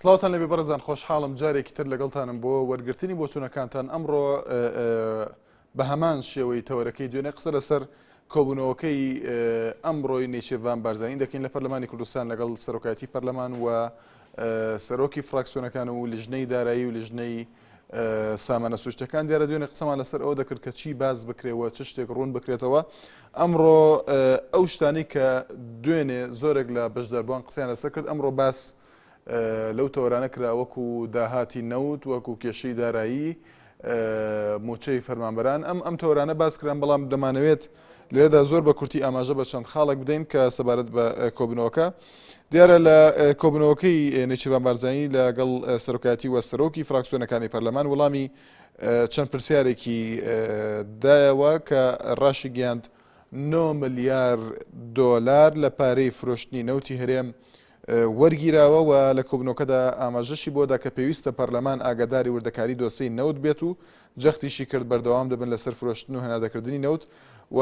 سڵاوتان لەبێ بەڕێزان خۆشحاڵم جارێکی تر لەگەڵتانم بۆ وەرگرتنی بۆچوونەکانتان ئەمڕۆ بە هەمان شێوەی تەوەرەکەی دوێنێ قسە لەسەر کۆبوونەوەکەی ئەمڕۆی نێچیرڤان بارزانی دەکەین لە پەرلەمانی کوردستان لەگەڵ سەرۆکایەتی پەرلەمان و سەرۆکی فراکسیۆنەکان و لیژنەی دارایی و لیژنەی سامانە سروشتەکان دیارە دوێنێ قسەمان لەسەر ئەوە دەکرد کە چی باز بکرێەوە چ شتێک ڕوون بکرێتەوە ئەمڕۆ ئەو شتانی کە دوێنێ زۆرێک لە بەشداربووان قسەیان لەسەر کرد ئەمڕۆ باس لەو تەوەرانە کرا وەکو داهاتی نەوت وەکو کێشەی دارایی موچەی فەرمانبەران ئەم ئەم تەوەرانە باس کران بەڵام دەمانەوێت لێرەدا زۆر بە کورتی ئاماژە بە چەند خاڵێک بدەین کە سەبارەت بە کۆبنەوەکە دیارە لە کۆبنەوەکەی نێچیرڤان بارزانی لەگەڵ سەرۆکایەتی و سەرۆکی فراکسیۆنەکانی پەرلەمان وەڵامی چەند پرسیارێکی دایەوە کە ڕاشیگەیاند 9 ملیار دۆلار لە پارەی فرۆشتنی نەوتی هەرێم وەرگیراوە و لە کۆبوونەوەکەدا ئاماژەشی بۆ دا کە پێویستە پەرلەمان ئاگاداری وردەکاری دۆسێی نەوت بێت و جەختیشی کرد بەردەوام دەبن لەسەر فرۆشتن و هەناردەکردنی نەوت و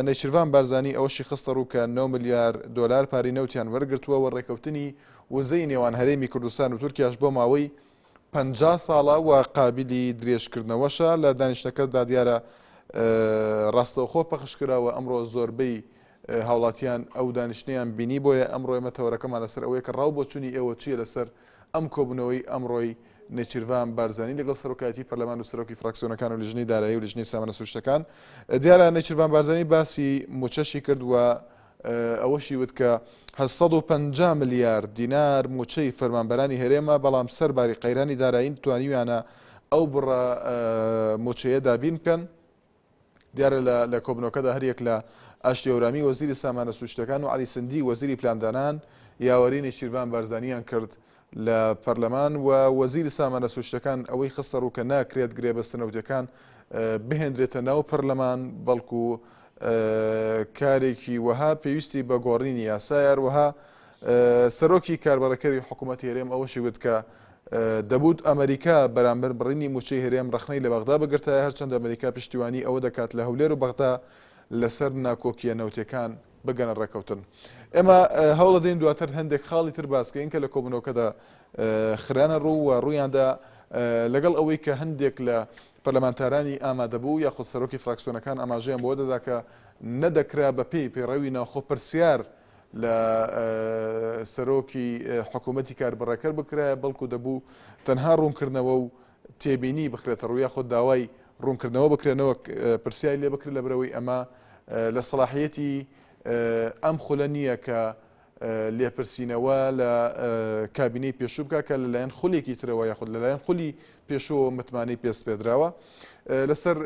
نێچیرڤان بارزانی ئەوەشی خستە ڕوو کە 9 ملیار دۆلار پارەی نەوتیان وەرگرتووە و ڕێکەوتنی وزەی نێوان هەرێمی کوردستان و تورکیاش بۆ ماوەی 50 ساڵە و قابلی درێژکردنەوەشە لە دانیشتەکەدا دیارە ڕاستەوخۆ پەخشکراوە ئەمڕۆ زۆربەی هاوڵاتیان ئەو دانیشتنەیان بینی، بۆیە ئەمڕۆ ئێمە تەوەرەکەمان لەسەر ئەوەیە کە ڕاو بۆچوونی ئێوە چییە لەسەر ئەم کۆبوونەوەی ئەمڕۆی نێچیرڤان بارزانی لەگەڵ سەرۆکایەتی پەرلەمان و سەرۆکی فراکسیۆنەکان و لیژنەی دارایی و لیژنەی سامانە سروشتەکان. دیارە نێچیرڤان بارزانی باسی مووچەشی کرد و ئەوەشی وت کە 850 ملیار دینار مووچەی فەرمانبەرانی هەرێمە، بەڵام سەرباری قەیرانی دارایی توانیویانە ئەو بڕە مووچەیە دابین بکەن. دیارە لە لە کۆبنەوەکەدا هەریەک لە ئاشتی هەورامی وەزیری سامانە سروشتیەکان و عەلی سندی وەزیری پلاندانان یاوەری نێچیرڤان بارزانیان کرد لە پەرلەمان و وەزیری سامانە سروشتیەکان ئەوەی خستە ڕوو کە ناکرێت گرێبەستە نەوتیەکان بهێندرێتە ناو پەرلەمان بەڵکو کارێکی وەها پێویستی بە گۆڕینی یاسایە هەروەها سەرۆکی کاربەڕێکەری حکوومەتی هەرێم ئەوەشی وت کە دەبوو ئەمریکا بەرامبەر بڕینی مووچەی هەرێم ڕەخنەی لە بەغدا بگرتایە، هەرچەندە ئەمریکا پشتیوانی ئەوە دەکات لە هەولێر و بەغدا لەسەر ناکۆکییە نەوتیەکان بگەنە ڕێککەوتن. ئێمە هەوڵەدەین دواتر هەندێک خاڵی تر باسکەین کە لە کۆبوونەوەکەدا خرانە ڕوو و ڕوویاندا لەگەڵ ئەوەی کە هەندێک لە پەرلەمانتارانی ئامادەبوو یاخود سەرۆکی فراکسیۆنەکان ئاماژەیان بەوە دەدا کە نەدەکرا بەپێی پەیڕەوی ناوخۆ پرسیار لە سەرۆکی حکوومەتی کاربڕێکەر بکرایە، بەڵکو دەبوو تەنها ڕوونکردنەوە و تێبینی بخرێتە ڕوو یاخود داوای ڕوونکردنەوە بکرێت نەوەک پرسیاری لێ بکرێت لەبەرئەوەی ئەمە لە سەڵاحیەتی ئەم خولە نییە کە لێپرسینەوە لە کابینەی پێشوو بکات کە لەلایەن خولێکی ترەوە یاخود لەلایەن خولی پێشووەوە متمانەی پێسپێدراوە. لەسەر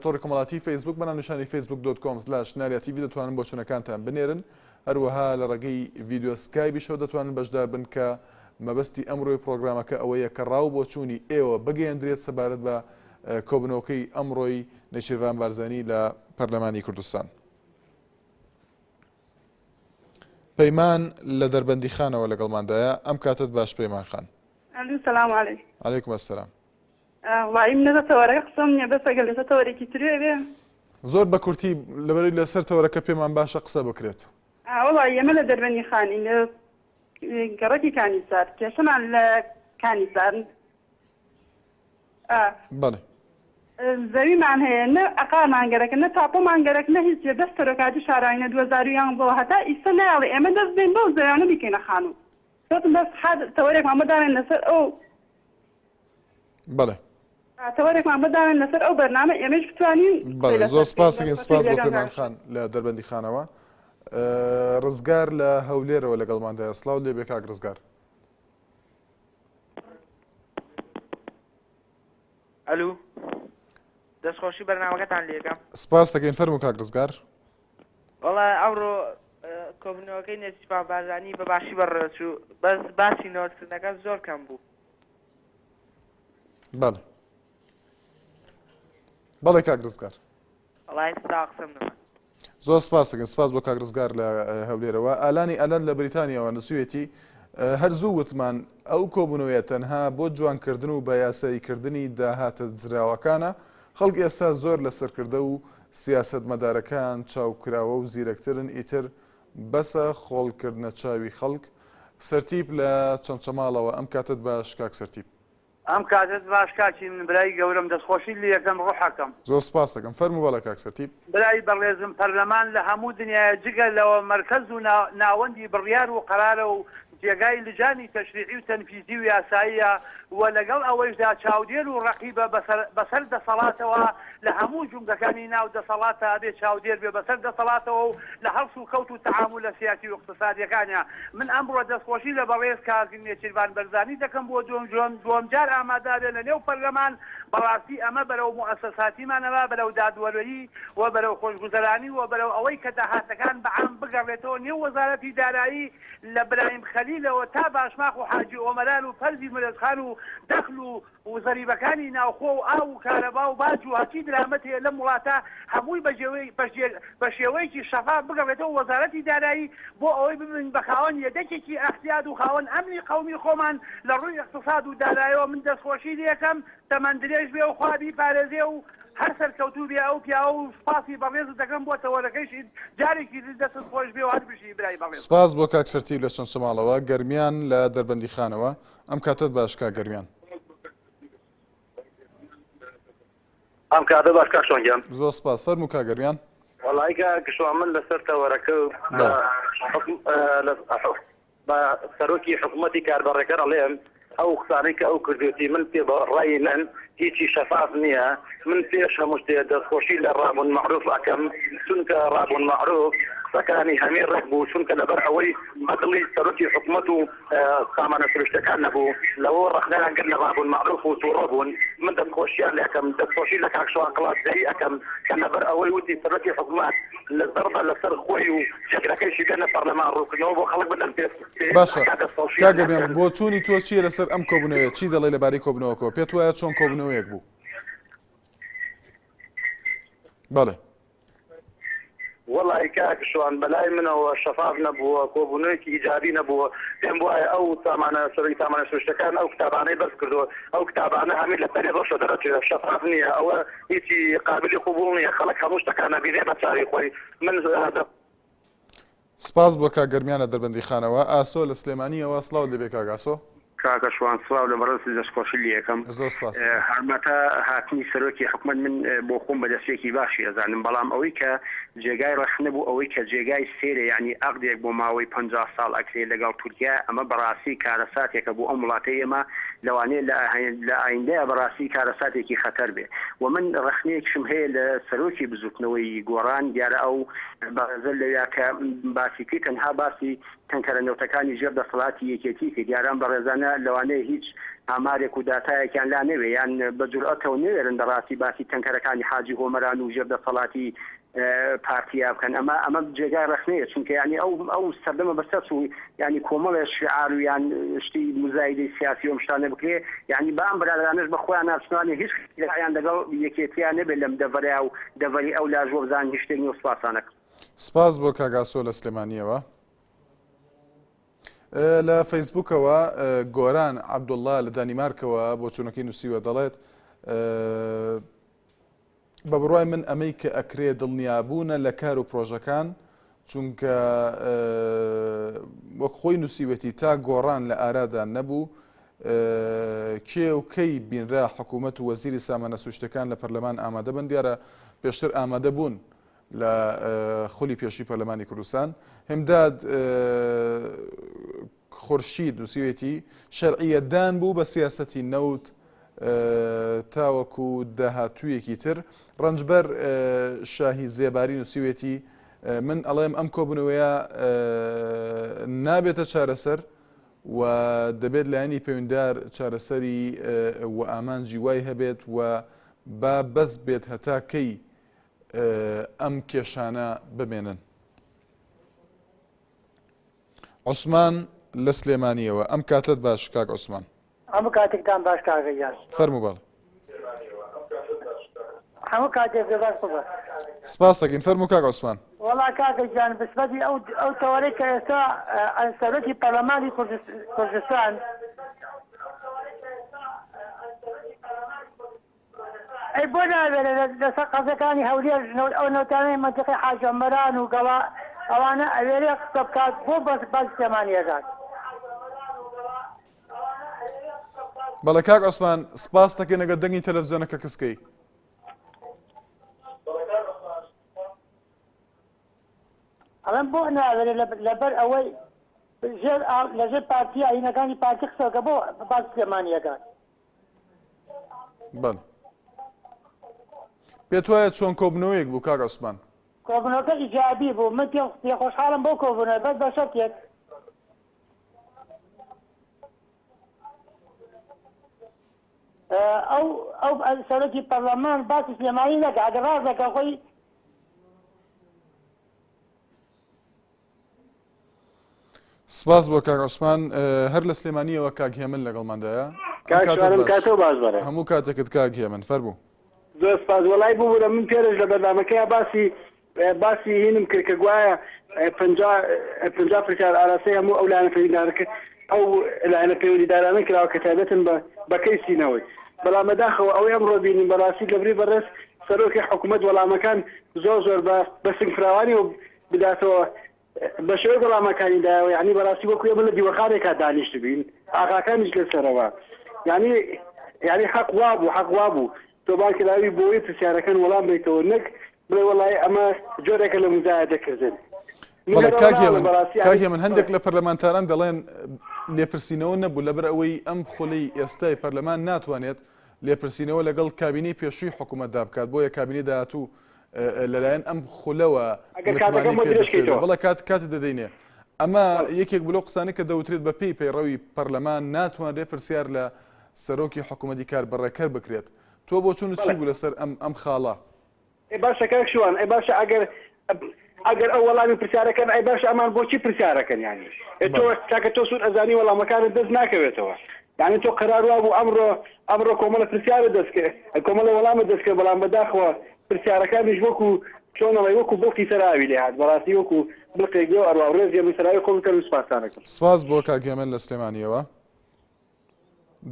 تۆڕی کۆمەڵاتی فەیسبوک بە ناونیشانی فەیسبوک dot com slash نالیا تیڤی دەتوانن بۆچوونەکانتان بنێرن هەروەها لە ڕێگەی ڤیدیۆ سکایبیشەوە دەتوانن بەشدار بن کە مەبەستی ئەمڕۆی پرۆگرامەکە ئەوەیە کە ڕاو بۆچوونی ئێوە بگەیەندرێت سەبارەت بە کۆبنەوەکەی ئەمڕۆی نێچیرڤان بارزانی لە پەرلەمانی کوردستان. پەیمان لە دەربەندیخانەوە لەگەڵماندایە ئەم کاتت باش پەیمان خان. ئەلو سلام علیک. علیکم السلام. وەڵایی من لەسەر تەوەرەکە قسەم نییە بەس ئەگەر لەسەر تەوەرێکی تر بێ. زۆر بە کورتی لەبەرەی لەسەر تەوەرەکە پێمان باشە قسە بکرێت. وەڵایی ئێمە لە دەربەندی خانین لە گەڕەکی کانیسار کێشەمان لە کانیسار بەڵێ. زەویمان هەیە نە عەقارمان گەرەکە نە تاپۆمان گەرەک نە هیچ بەس سەرۆکایەتی شارەوانی لە 2011 وە هەتا ئیستا نایەڵێ ئێمە دەست بێین بەو زەویانە بیکەینە خانوو وتم بەس حەد تەوەرێکمان بۆ دانێن لەسەر ئەو بەڵێ. تەوەرێکمان بۆ دانێن لەسەر ئەو بەرنامە ئێمەیش بتوانین قسەی بەڵێ لەسەر زۆر بکەین سپاس بەس دەکەین بەپێی سپاس بۆ لێدان پەیمان کاک خان لە دەربەندی خانەوە ڕزگار لە هەولێرەوە لەگەڵماندایە سڵاو لێبێ کاک ڕزگار. ئەلو دەستخۆشی بەرنامەکەتان لێکەم. سپاس دەکەین فەرموو کاک ڕزگار. وەڵا ئەمڕۆ کۆبوونەوەکەی نێچیرڤان بارزانی بە باشی بەڕێوەچوو بەس باسی نەوتکردنەکە زۆر کەم بوو. بەڵێ بەڵێ کاک ڕزگار. وەڵا ئێستا قسەم نەما. زۆر سپاس دەکەین سپاس بۆ کاک ڕزگار لە هەولێرەوە ئالانی ئالان لە بریتانیاوە نووسیوێتی هەر زوو وتمان ئەو کۆبوونەوەیە تەنها بۆ جوانکردن و بە یاساییکردنی داهاتە دزراوەکانە خەڵک ئێستا زۆر لە سەرکردە و سیاسەتمەدارەکان چاوکراوە و زیرەکترن ئیتر بەسە خۆڵکردنە چاوی خەڵک. سەرتیپ لە چەمچەماڵەوە ئەم کاتەت باش کاک سەرتیپ. ئەم کاتەت باش کاکی من برای گەورەم دەستخۆشیت لێ ئەکەم ڕوحەکەم. زۆر سپاست دەکەم فەرموو بەڵێ کاک سەرتیپ. برای بەڕێزم پەرلەمان لە هەموو دنیایە جگە لەوە مەرکەز و ناوەندی بڕیار و قەرارە و جێگای لجانی تەشریعی و تەنفیزی و یاساییە و لەگەڵ ئەوەیشدا چاودێر و ڕەقیبە بەسەر دەسەڵاتەوە لە هەموو جومگەکانی ناو دەسەڵاتدا ئەبێ چاودێر بێ بەسەر دەسەڵاتەوە و لە هەڵس و کەوت و تەعامولە سیاسی و ئیقتسادیەکانیا من ئەمڕۆ دەستخۆشی لە بەڕێز کاک نێچیرڤان بەرزانی دەکەم بۆ دووەم جار ئامادە ئەبێ لە نێو پەرلەمان بەڕاستی ئەمە بەرەو موئەسەساتیمان ئەبا بەرەو دادوەرەیی و بەرەو خۆشگوزەرانی و بەرەو ئەوەی کە داهاتەکان بە عام بگەڕێتەوە نێو وەزارەتی دارایی لە برایم خەلیلەوە تا باشماخ و حاجی ئۆمەران و پەرزی مرێزخان و دەخل و و زەریبەکانی ناوخۆ و ئاو و کارەبا و باج و هەرچی درامەت هەیە لەم وڵاتە هەمووی بە شێوەیەکی شەفاف بگەڕێتەوە وەزارەتی دارایی بۆ ئەوەی ببین بە خاوەن یەدەکێکی ئەحتیات و خاوەن ئەمنی قەومی خۆمان لە ڕووی ئیقتساد و دارایەوە من دەستخۆشی لێکەم تەمەن درێژ بێ و خوا بیپارێزێ و هەر سەرکەوتوو بێ ئەو پیاوە و سوپاسی بەڕێزت دەکەم بۆ تەوەرەکەیشی جارێکی تر دەستت خۆش بێ و هەر بژی برای بەڕێزم. سپاس بۆ کاک سەرتیپ لە چەمچەماڵەوە، گەرمیان لە دەربەندیخانەوە. ئەم کاتەت باش کاک گەرمیان. ئەم کاتە باش کاک شوان گیان. زۆر سپاس فەرموو کاک گەرمیان. وەڵایی کاک شوان من لەسەر تەوەرەکە و بە سەرۆکی حکوومەتی کاربەڕێکەر ئەڵێم ئەو قسانەی کە ئەو کردوێتی من پێ بە ڕای من هیچی شەفاف نییە من پێش هەموو شتێ دەستخۆشی لە ڕابوون مەعروف ئەکەم چونکە ڕابوون مەعروف قسەکانی هەمی ڕێک بوو چونکە لەبەر ئەوەی بەدڵی سەرۆکی حکوومەت و سامانە سروشتەکان نەبوو، لەوەوە ڕەخنەیان گرت لە ڕابوون مەعروف و توڕە بوون، من دەستخۆشیان لێ ئەکەم، دەستخۆشی لە کاک شوان قڵادزەیی ئەکەم کە لەبەر ئەوەی وتی سەرۆکی حکومەت لە زەڕبە لەسەر خۆی و جێگرەکەیشی بێنە پەڕلەمان ڕوونکردنەوە بۆ خەڵک بدەن پێ پێویست باشە ئەکا کاک دەستخۆشیان لێ گەرمیان بکەن. بۆچوونی تۆ چییە لەسەر ئەم کۆبوونەوەیە چی دەڵێی لەبارەی کۆبوونەوەکەوە پێت وایە چۆن کۆبوونەوەیەک بوو؟ بەڵێ. وەڵای کاک شوان بەلای منەوە شەفاف نەبووە کۆبوونەوەیەکی ئیجابی نەبووە پێم وایە ئەو سامانە سەرۆکی سامانە سروشتەکان ئەو کتابانەی بەرز کردووە ئەو کتابانە هەمووی لە پەری ڕەشە دەرەچێ شەفاف نییە ئەوە هیچی قابلی قبوڵ نییە خەڵک هەموو شتەکان ئەبینێ بە چاوی خۆی من سپاس بۆ کاک گەرمیان لە دەربەندیخانەوە. ئاسۆ لە سلێمانییەوە سڵاوت لێبێ کاک ئاسۆ. کاکە شوان سڵاو لە بەڕێزت دەستخۆشی لێ ئەکەم. زۆر سپاست دەکەم. هەڵبەتە هاتنی سەرۆکی حکومەت من بۆ خۆم بە دەستپێکی باشی ئەزانم بەڵام ئەوەی کە جێگای ڕەخنە بوو ئەوەی کە جێگای سەیرە یانی عەقدێک بۆ ماوەی 50 ساڵ ئەکرێ لەگەڵ تورکیا ئەمە بەڕاستی کارەساتێکە بۆ ئەم وڵاتەی ئێمە لەوانەیە لە لە ئایندەیا بەڕاستی کارەساتێکی خەتەر بێ و من ڕەخنەیەکشم هەیە لە سەرۆکی بزوتنەوەی گۆڕان دیارە ئەو بەڕێزە لەویا کە باسی کرد تەنها باسی تەنکەرە نەوتەکانی ژێر دەسەڵاتی یەکێتی کرد، دیارە ئەم بەڕێزانە لەوانەیە هیچ ئامارێک و داتایەکیان لا نەوێ یان بە جورئەتەوە نەوێرن بەڕاستی باسی تەنکەرەکانی حاجی هۆمەران و ژێر دەسەڵاتی پارتیا بکەن ئەمە ئەمە جێگای ڕەخنەیە چونکە یانی ئەو ئەو سەردەمە بەسەر چوو یانی کۆمەڵێ شعار و یان شتی موزایدەی سیاسی و ئەم شتانە بکرێ یانی با ئەم برادەرانەش بە خۆیان ناچنوانێ هیچ لایان لەگەڵ یەکێتیا نەبێت لەم دەڤەرە و دەڤەری ئەو لاش وەبزانن هیچ شتێک نیە و سوپاستان ئەکەم. سپاس بۆ کاک ئاسۆ لە سلێمانیەوە. لە فەیسبوکەوە گۆران عەبدوڵڵا لە دانیمارکەوە بۆچوونەکەی نووسیوە دەڵێت بە بڕوای من ئەمەی کە ئەکرێ دڵنیابوونە لە کار و پرۆژەکان چونکە وەک خۆی نووسیوێتی تا گۆڕان لە ئارادا نەبوو کێ و کەی بینرا حکوومەت و وەزیری سامانە سروشتەکان لە پەرلەمان ئامادە بن دیارە پێشتر ئامادە بوون لە خولی پێشوی پەرلەمانی کوردستان همداد خورشید نووسیوێتی شەرعیەتدان بوو بە سیاسەتی نەوت تاوەکو داهاتوویەکی تر ڕەنجبەر شاهی زێباری نووسیوێتی من ئەڵێم ئەم کۆبوونەوەیە نابێتە چارەسەر و دەبێت لایەنی پەیوەندار چارەسەری و ئامانجی وای هەبێت و با بەس بێت هەتا کەی ئەم کێشانە بمێنن. عوسمان لە سلێمانیەوە ئەم کاتەت باش کاک عوسمان. هەموو کاتێکتان باش کاکە گیان. فەرموو بەڵێ. هەموو کاتێک باش قوربان. سپاس دەکەین فەرموو کاک عوسمان. وەڵا کاکە گیان بسمەتی ئەو ئەو تەوەرەی کە ئێستا سەرۆکی پەرلەمانی کوردستان ئەی بۆ ناوێرێ لەسەر قەزەکانی هەولێر ئەو نەوتانەی مەنتیقەی حاجی ئۆمەران و گەڵا ئەوانە ئەوێرێ قسە بکات بۆ بەس باسی سلێمانی ئەکات. بەڵێ کاک عوسمان سپاس دەکەین ئەگەر دەنگی تەلەڤزیۆنەکە کزکەی. ئەڵێم بۆ ناوێرێ لەبەر ئەوەی ژێر لەژێر پارتی ئاینەکانی پارتی قسەکە بۆ باس سلێمانیەکان. بەڵێ پێت وایە چۆن کۆبنەوەیەک بوو کاک عوسمان؟ کۆبنەوەکە ئیجابی بوو من پێ خۆشحاڵم بۆ کۆبوونەوە بەس بە شەرتێک ئەو ئەو سەرۆکی پەرلەمان باسی سلێمانی نەکا ئەگەر ڕاست دەکا خۆی سپاس بۆ کاک عوسمان هەر لە سلێمانیەوە کاک هێمن لەگەڵماندایە هەموو کاتێکت کاک هێمن فەرموو زۆر سپاس وەڵای ببورە من پێرش لە بەرنامەکەیا باسی باسی هینم کرد کە گوایە 50 50 پرسیار ئاراستەی هەموو ئەو لایەنە پەیوەندیدارە ئەو لایەنە پەیوەندیدارانە کراوە کە تایبەتن بە بە کەیسی نەوەی بەڵام بەداخەوە ئەوەی ئەمڕۆ بینیم بەڕاستی لەبری بەڕێز سەرۆکی حکوومەت وەڵامەکان زۆر زۆر بە بە سنگفراوانی و بداتەوە بە شێوەی وەڵامەکانی دایەوە یعنی بەڕاستی وەکو ئێمە لە دیوەخانێکا دانیشتبین ئاغاکانیش لەسەرەوە یعنی یعنی حەق وابوو حەق وابوو تۆ بانکراوی بۆی پرسیارەکان وەڵام بیتەوە نەک بڵێ وەڵای ئەمە جۆرێکە لە مزایەدەکردن بەڵێ کاک هێمن کاک هێمن هەندێک لە پەرلەمانتاران دەڵێن لێپرسینەوە نەبوو لەبەر ئەوەی ئەم خولەی ئێستای پەرلەمان ناتوانێت لێپرسینەوە لەگەڵ کابینەی پێشووی حکوومەتدا بکات بۆیە کابینەی داهاتوو لەلایەن ئەم خولەوە متمانەی پێ دەسپێرێت. بەڵێ کات کاتت دەدەینێ. ئەمە یەکێک بوو لەو قسانەی کە دەوترێت بە پێی پەیڕەوی پەرلەمان ناتوانرێت پرسیار لە سەرۆکی حکوومەتی کاربەڕێکەر بکرێت. تۆ بۆچوونت چی بوو لەسەر ئەم ئەم خاڵە؟ ئەی باشە کاک شوان ئەی باشە ئەگەر ئەگەر ئەو وەڵامی پرسیارەکەن ئەی باشە ئەمان بۆچی پرسیارەکەن یانی ئێ تۆ کاکە تۆ سوور ئەزانی وەڵامەکانت دەست ناکەوێتەوە یانی تۆ قەرار وابوو ئەمڕۆ ئەمڕۆ کۆمەڵە پرسیارت دەست کرد کۆمەڵە وەڵامت دەست کرد بەڵام بەداخەوە پرسیارەکانیش وەکو چۆن ئەڵێ وەکو بڵقی سەر ئاوی لێ هات بەڕاستی وەکو بڵقێک بێ و ئەڕوا ڕێز هێمن سەراوی خۆم بکەن و سوپاستانەکەم. سپاس بۆ کاک هێمن لە سلێمانیەوە.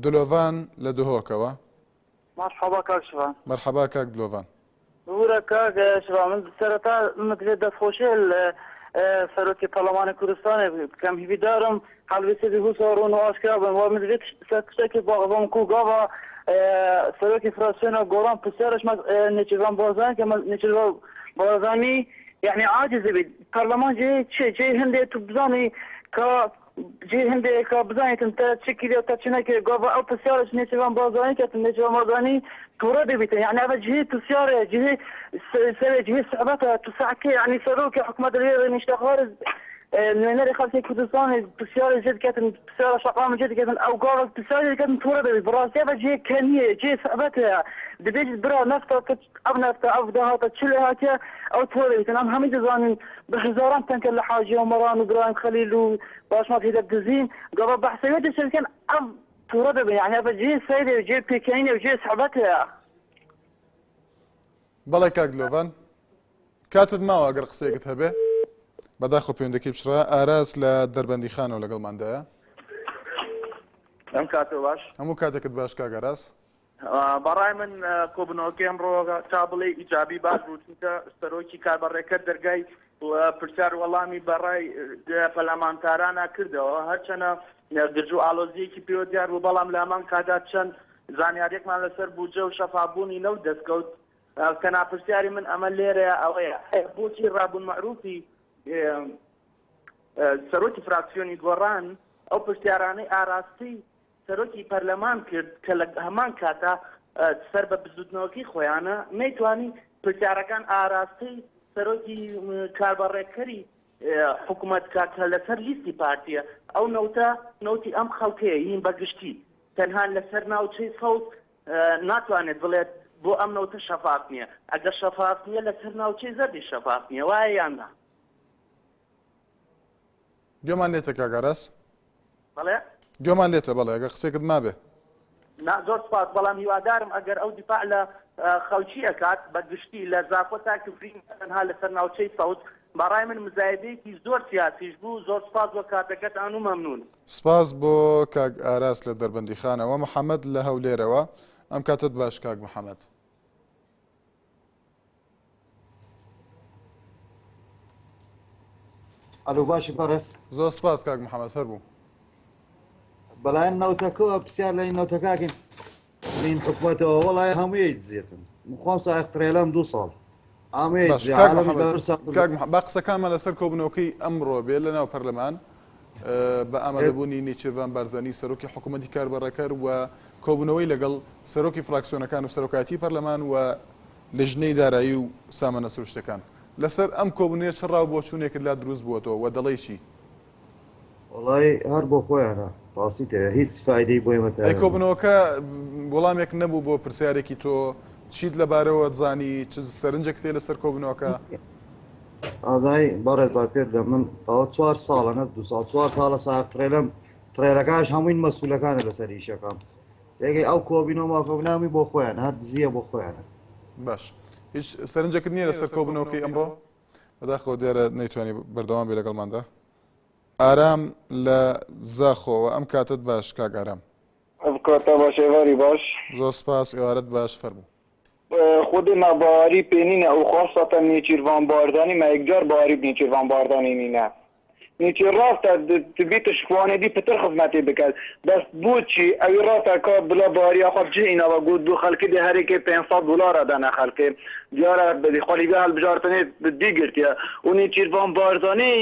دلۆڤان لە دهۆکەوە. مەرحەبا کاک شڤان. مەرحەبا کاک دلۆڤان. ببورە کاک شڤان من سەرەتا متوێ دەستخۆشێ لە سەرۆکی پەرلەمانی کوردستانێ بکەم هیویدارم هەڵوێستی هوسا ڕوون و ئاشکرا بن و متوێ سەر تشتێکی باغبم کو گاوا سەرۆکی فراکسیۆنە گۆڕان پرسیارش نێچیرڤان بارزانی کە نێچیرڤان بارزانی یعنی عاجز بێت پەرلەمان جێ چێ جێ هەندێ تو بزانی کە جێ هەندێ کە بزانیتن تە چ کردێ تە چ نەکرێ گاڤ ئەو پرسیارش نێچیرڤان بارزانی کەتن نێچیرڤان بارزانی توڕە دەبیتن یعنی ئەڤ جێ پرسیارێ جێ سەرێ جێ سعبەتە تو سعکێ یعنی سەرۆکی حکومەت لێ نیشتەخوار نوێنەری خەڵکی کوردستان پرسیارێ جێ دکەتن پرسیارە شەقام جێ دکەتن ئەو گاڤ پرسیارێ دکەتن توڕە دەبیت بەڕاستی ئەڤ جێ کەنیە جێ سعبەتە دەبێت برا نەفتە ئەو نەفتە ئەو داهاتە چ لێ هاتیە ئەو توڕە دەبیتن ئەم هەمووی دەزانین بە هەزاران تەنکەر لە حاجی ئۆمەران و برایم خەلیل و باشماخ هیدە دزین گاڤ بەحسەوێ دەچێت ئەم توڕە دەبن یعنی ئەڤ جێ سەیرێ و جێ پێکەنینێ و جێ سعبەتەیە. بەڵێ کاک دلۆڤان کاتت ماوە گەر قسەیەکت هەبێ بەداخەوە پەیوەندەکەی پچڕا ئاراس لە دەربەندیخانەوە لەگەڵماندایە ئەم کاتە باش هەموو کاتێکت باش کاک ئاراس بەڕای من کۆبنەوەکەی ئەمڕۆ تا بڵێ ئیجابی باش بوو چونکە سەرۆکی کاربەڕێکەر دەرگای پرسیار وەڵامی بەڕای پەرلەمانتارانە کردەوە هەرچەنە گرژ و ئالۆزیەکی پێوە دیار بوو بەڵام لامان کادا چەند زانیاریەکمان لەسەر بودجە و شەفافبوونی نەوت دەستکەوت کە ناپرسیاری من ئەمە لێرەیە ئەوەیە بۆچی ڕابوون مەعروفی سەرۆکی فراکسیۆنی گۆڕان ئەو پرسیارانەی ئاراستەی سەرۆکی پەرلەمان کرد کە لە هەمان کاتا سەر بە بزوتنەوەکەی خۆیانە نەیتوانی پرسیارەکان ئاراستەی سەرۆکی کاربەڕێکەری حکومەت کا کە لەسەر لیستی پارتیە ئەو نەوتە نەوتی ئەم خەڵکەیە یین بە گشتی تەنها لەسەر ناوچەی سەوز ناتوانێت بڵێت بۆ ئەم نەوتە شەفاف نییە ئەگەر شەفاف نییە لەسەر ناوچەی زەردی شەفاف نییە وایە یان نا؟ گوێمان لێتە کاک ئاراس. بەڵێ؟ گوێمان لێتە بەڵێ ئەگەر قسەیەکت مابێ. نا زۆر سوپاس بەڵام هیوادارم ئەگەر ئەو دیفاع لە خەڵکی ئەکات بە گشتی لە زاخۆ تا کفری نە تەنها لەسەر ناوچەی سەوز بەڕای من مزایدەیەکی زۆر سیاسیش بوو زۆر سوپاس بۆ کاتەکەتان و مەمنونم. سپاس بۆ کاک ئاراس لە دەربەندیخانەوە. محەمەد لە هەولێرەوە. ئەم کاتەت باش کاک محەمەد. ئەلو باشی بەڕێز. زۆر سپاس کاک محەمەد فەرموو. بەلایەن نەوتەکەوە پرسیار لە نەوتەکەکەین لین حکومەتەوە وەڵای هەمووی دزێتن من خۆم سایق ترێلەم دوو ساڵ ئامەیە باش دزێ کاک عالەمیش محەممەد لە برسا کاک محەممەد با قسەکانمان لەسەر کۆبوونەوەکەی ئەمڕۆ بێ لە ناو پەرلەمان بە ئامادەبوونی نێچیرڤان بارزانی سەرۆکی حکوومەتی کاربەڕێکەر و کۆبوونەوەی لەگەڵ سەرۆکی فراکسیۆنەکان و سەرۆکایەتی پەرلەمان و لیژنەی دارایی و سامانە سروشتەکان لەسەر ئەم کۆبوونەیە چ ڕا و بۆچوونێکت لا دروست بووەتەوە و دەڵێی چی؟ وەڵای هەر بۆ خۆیانە ڕاستی تەوێ هیچ فایدەی بۆ ئێمە ئەی تایبەت نیە. کۆبوونەوەکە وەڵامێک نەبوو بۆ پرسیارێکی تۆ چیت لەبارەوە زانی چ سەرنجێکت هەیە لەسەر کۆبوونەوەکە؟ ئازای بەڕێز با پێت بڵێم من ئەوە چوار ساڵە نەک دوو ساڵ چوار ساڵە سایەق تڕێلەم تڕێلەکانش هەمووین مەسولەکانە لەسەر ئیشەکەم یەکێ ئەو کۆبینەوە ماکۆبنامی بۆ خۆیان هەر دزیە بۆ خۆیانە. باش هیچ سەرنجێکت نییە لەسەر کۆبوونەوەکەی ئەمڕۆ؟ بەداخەوە دیارە نەیتوانی بەردەوام بێ لەگەڵماندا. ئارام لە زاخۆوە ئەم کاتەت باش کاک ئارام. ئەم کاتە باش ئێواری باش. زۆر سپاس ئێوارەت باش فەرموو. خودێ مە باوەری پێ نینە ئوو خاسەتەن نێچیرڤان بارزانی مە یەکجار باوەری ب نێچیرڤان بارزانی نینە. نێچیر ڕاستە دبیت شوانێ دی پتر خزمەتێ بکەت بەس بۆچی ئەوی ڕاستە کا بلا باریە خو بجێ ئیناوە گوت بو خەلکێ دێ هەرێکێ 500 دلارە دەنە خەلکێ دیارە خو لیبیا هەلبژارتنێ دی گرتیە و نێچیرڤان بارزانی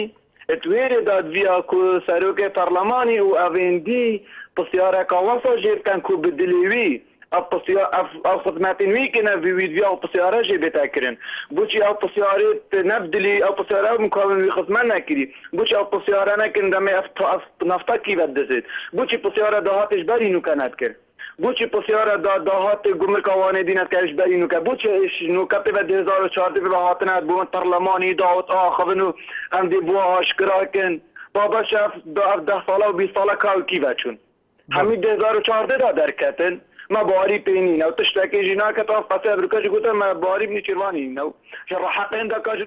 توێرێ دادڤیا کو سەرۆکێ پەرلەمانی و ئەڤێندی پسیارەکا وەسا ژێ بکەن کو bi dilê wî ev pisya ev ew xizmetên wî kine vî wî diviya ew pisyare jê bête kirin. Boçî ew pisyarê ne bi dilî ew pisyare ew mikabin wî xizmet nekirî. Boçî ew pisyare nekirin demê ev ta ev nafta kî ve dizêt. Boçî pisyare dahatê ji berî nûke nedikir. Boçî pisyare da dahatê gumrika Wanê dî nedikeve ji berî nûke. Boçî êş nûke pê ve 2014 pê ve hatine bo parlemanî dawet axivin û em dê bo aşkira kin. Babeş ev da ev deh sale û 20 sale ka û kî ve çûn. Hemî 2014 da derketin. Me barî pê nîne û tiştekê jî naket ev qesê Ebrûke jî gotin me barî bi nîçîrvanî nîne û ji reheqên de ka ji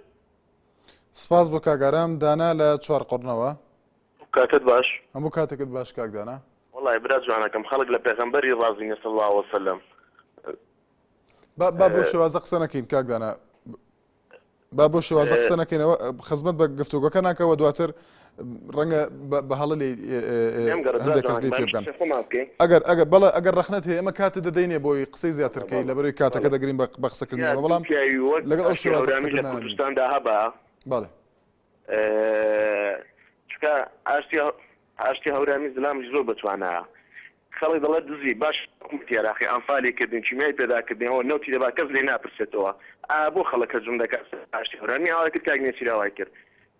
سپاس بۆ کاک ئارام دانا لە چوارقوڕنەوە. کاتت باش. هەموو کاتێکت باش کاک دانا. وەڵای برا جوانەکەم خەڵک لە پێغەمبەری ڕازی نیە صلی اللە وسلم. با با بەو شێوازە قسە نەکەین کاک دانا با بەو شێوازە قسە نەکەینەوە خزمەت بە گفتوگۆکە ناکەوە دواتر ڕەنگە بە هەڵە لێ هەندێک کەس لێ تێبگەن ئەگەر ئەگەر بەڵێ ئەگەر ڕەخنەت هەیە ئێمە کاتت دەدەینێ بۆی قسەی زیاتر کەی لەبەرەوەی کاتەکە دەگرین بە قسەکردنی ئێمە بەڵام لەگەڵ ئەو شێوازە قسەکردنانە کوردستاندا هەبا بەڵێ چونکە ئاشتی ئاشتی هەورامی زلامش زۆر بەتوانایە خەڵک دەڵێت دزی باش حکومەتی عێراقی ئەنفالی کردین کیمیای پێدا کردین نەوتی دەبا کەس لێ ناپرسێتەوە ئا بۆ خەڵک هەجوم دەکات ئاشتی هەورامی ئاوای کرد کاک نێچیر ئاوای کرد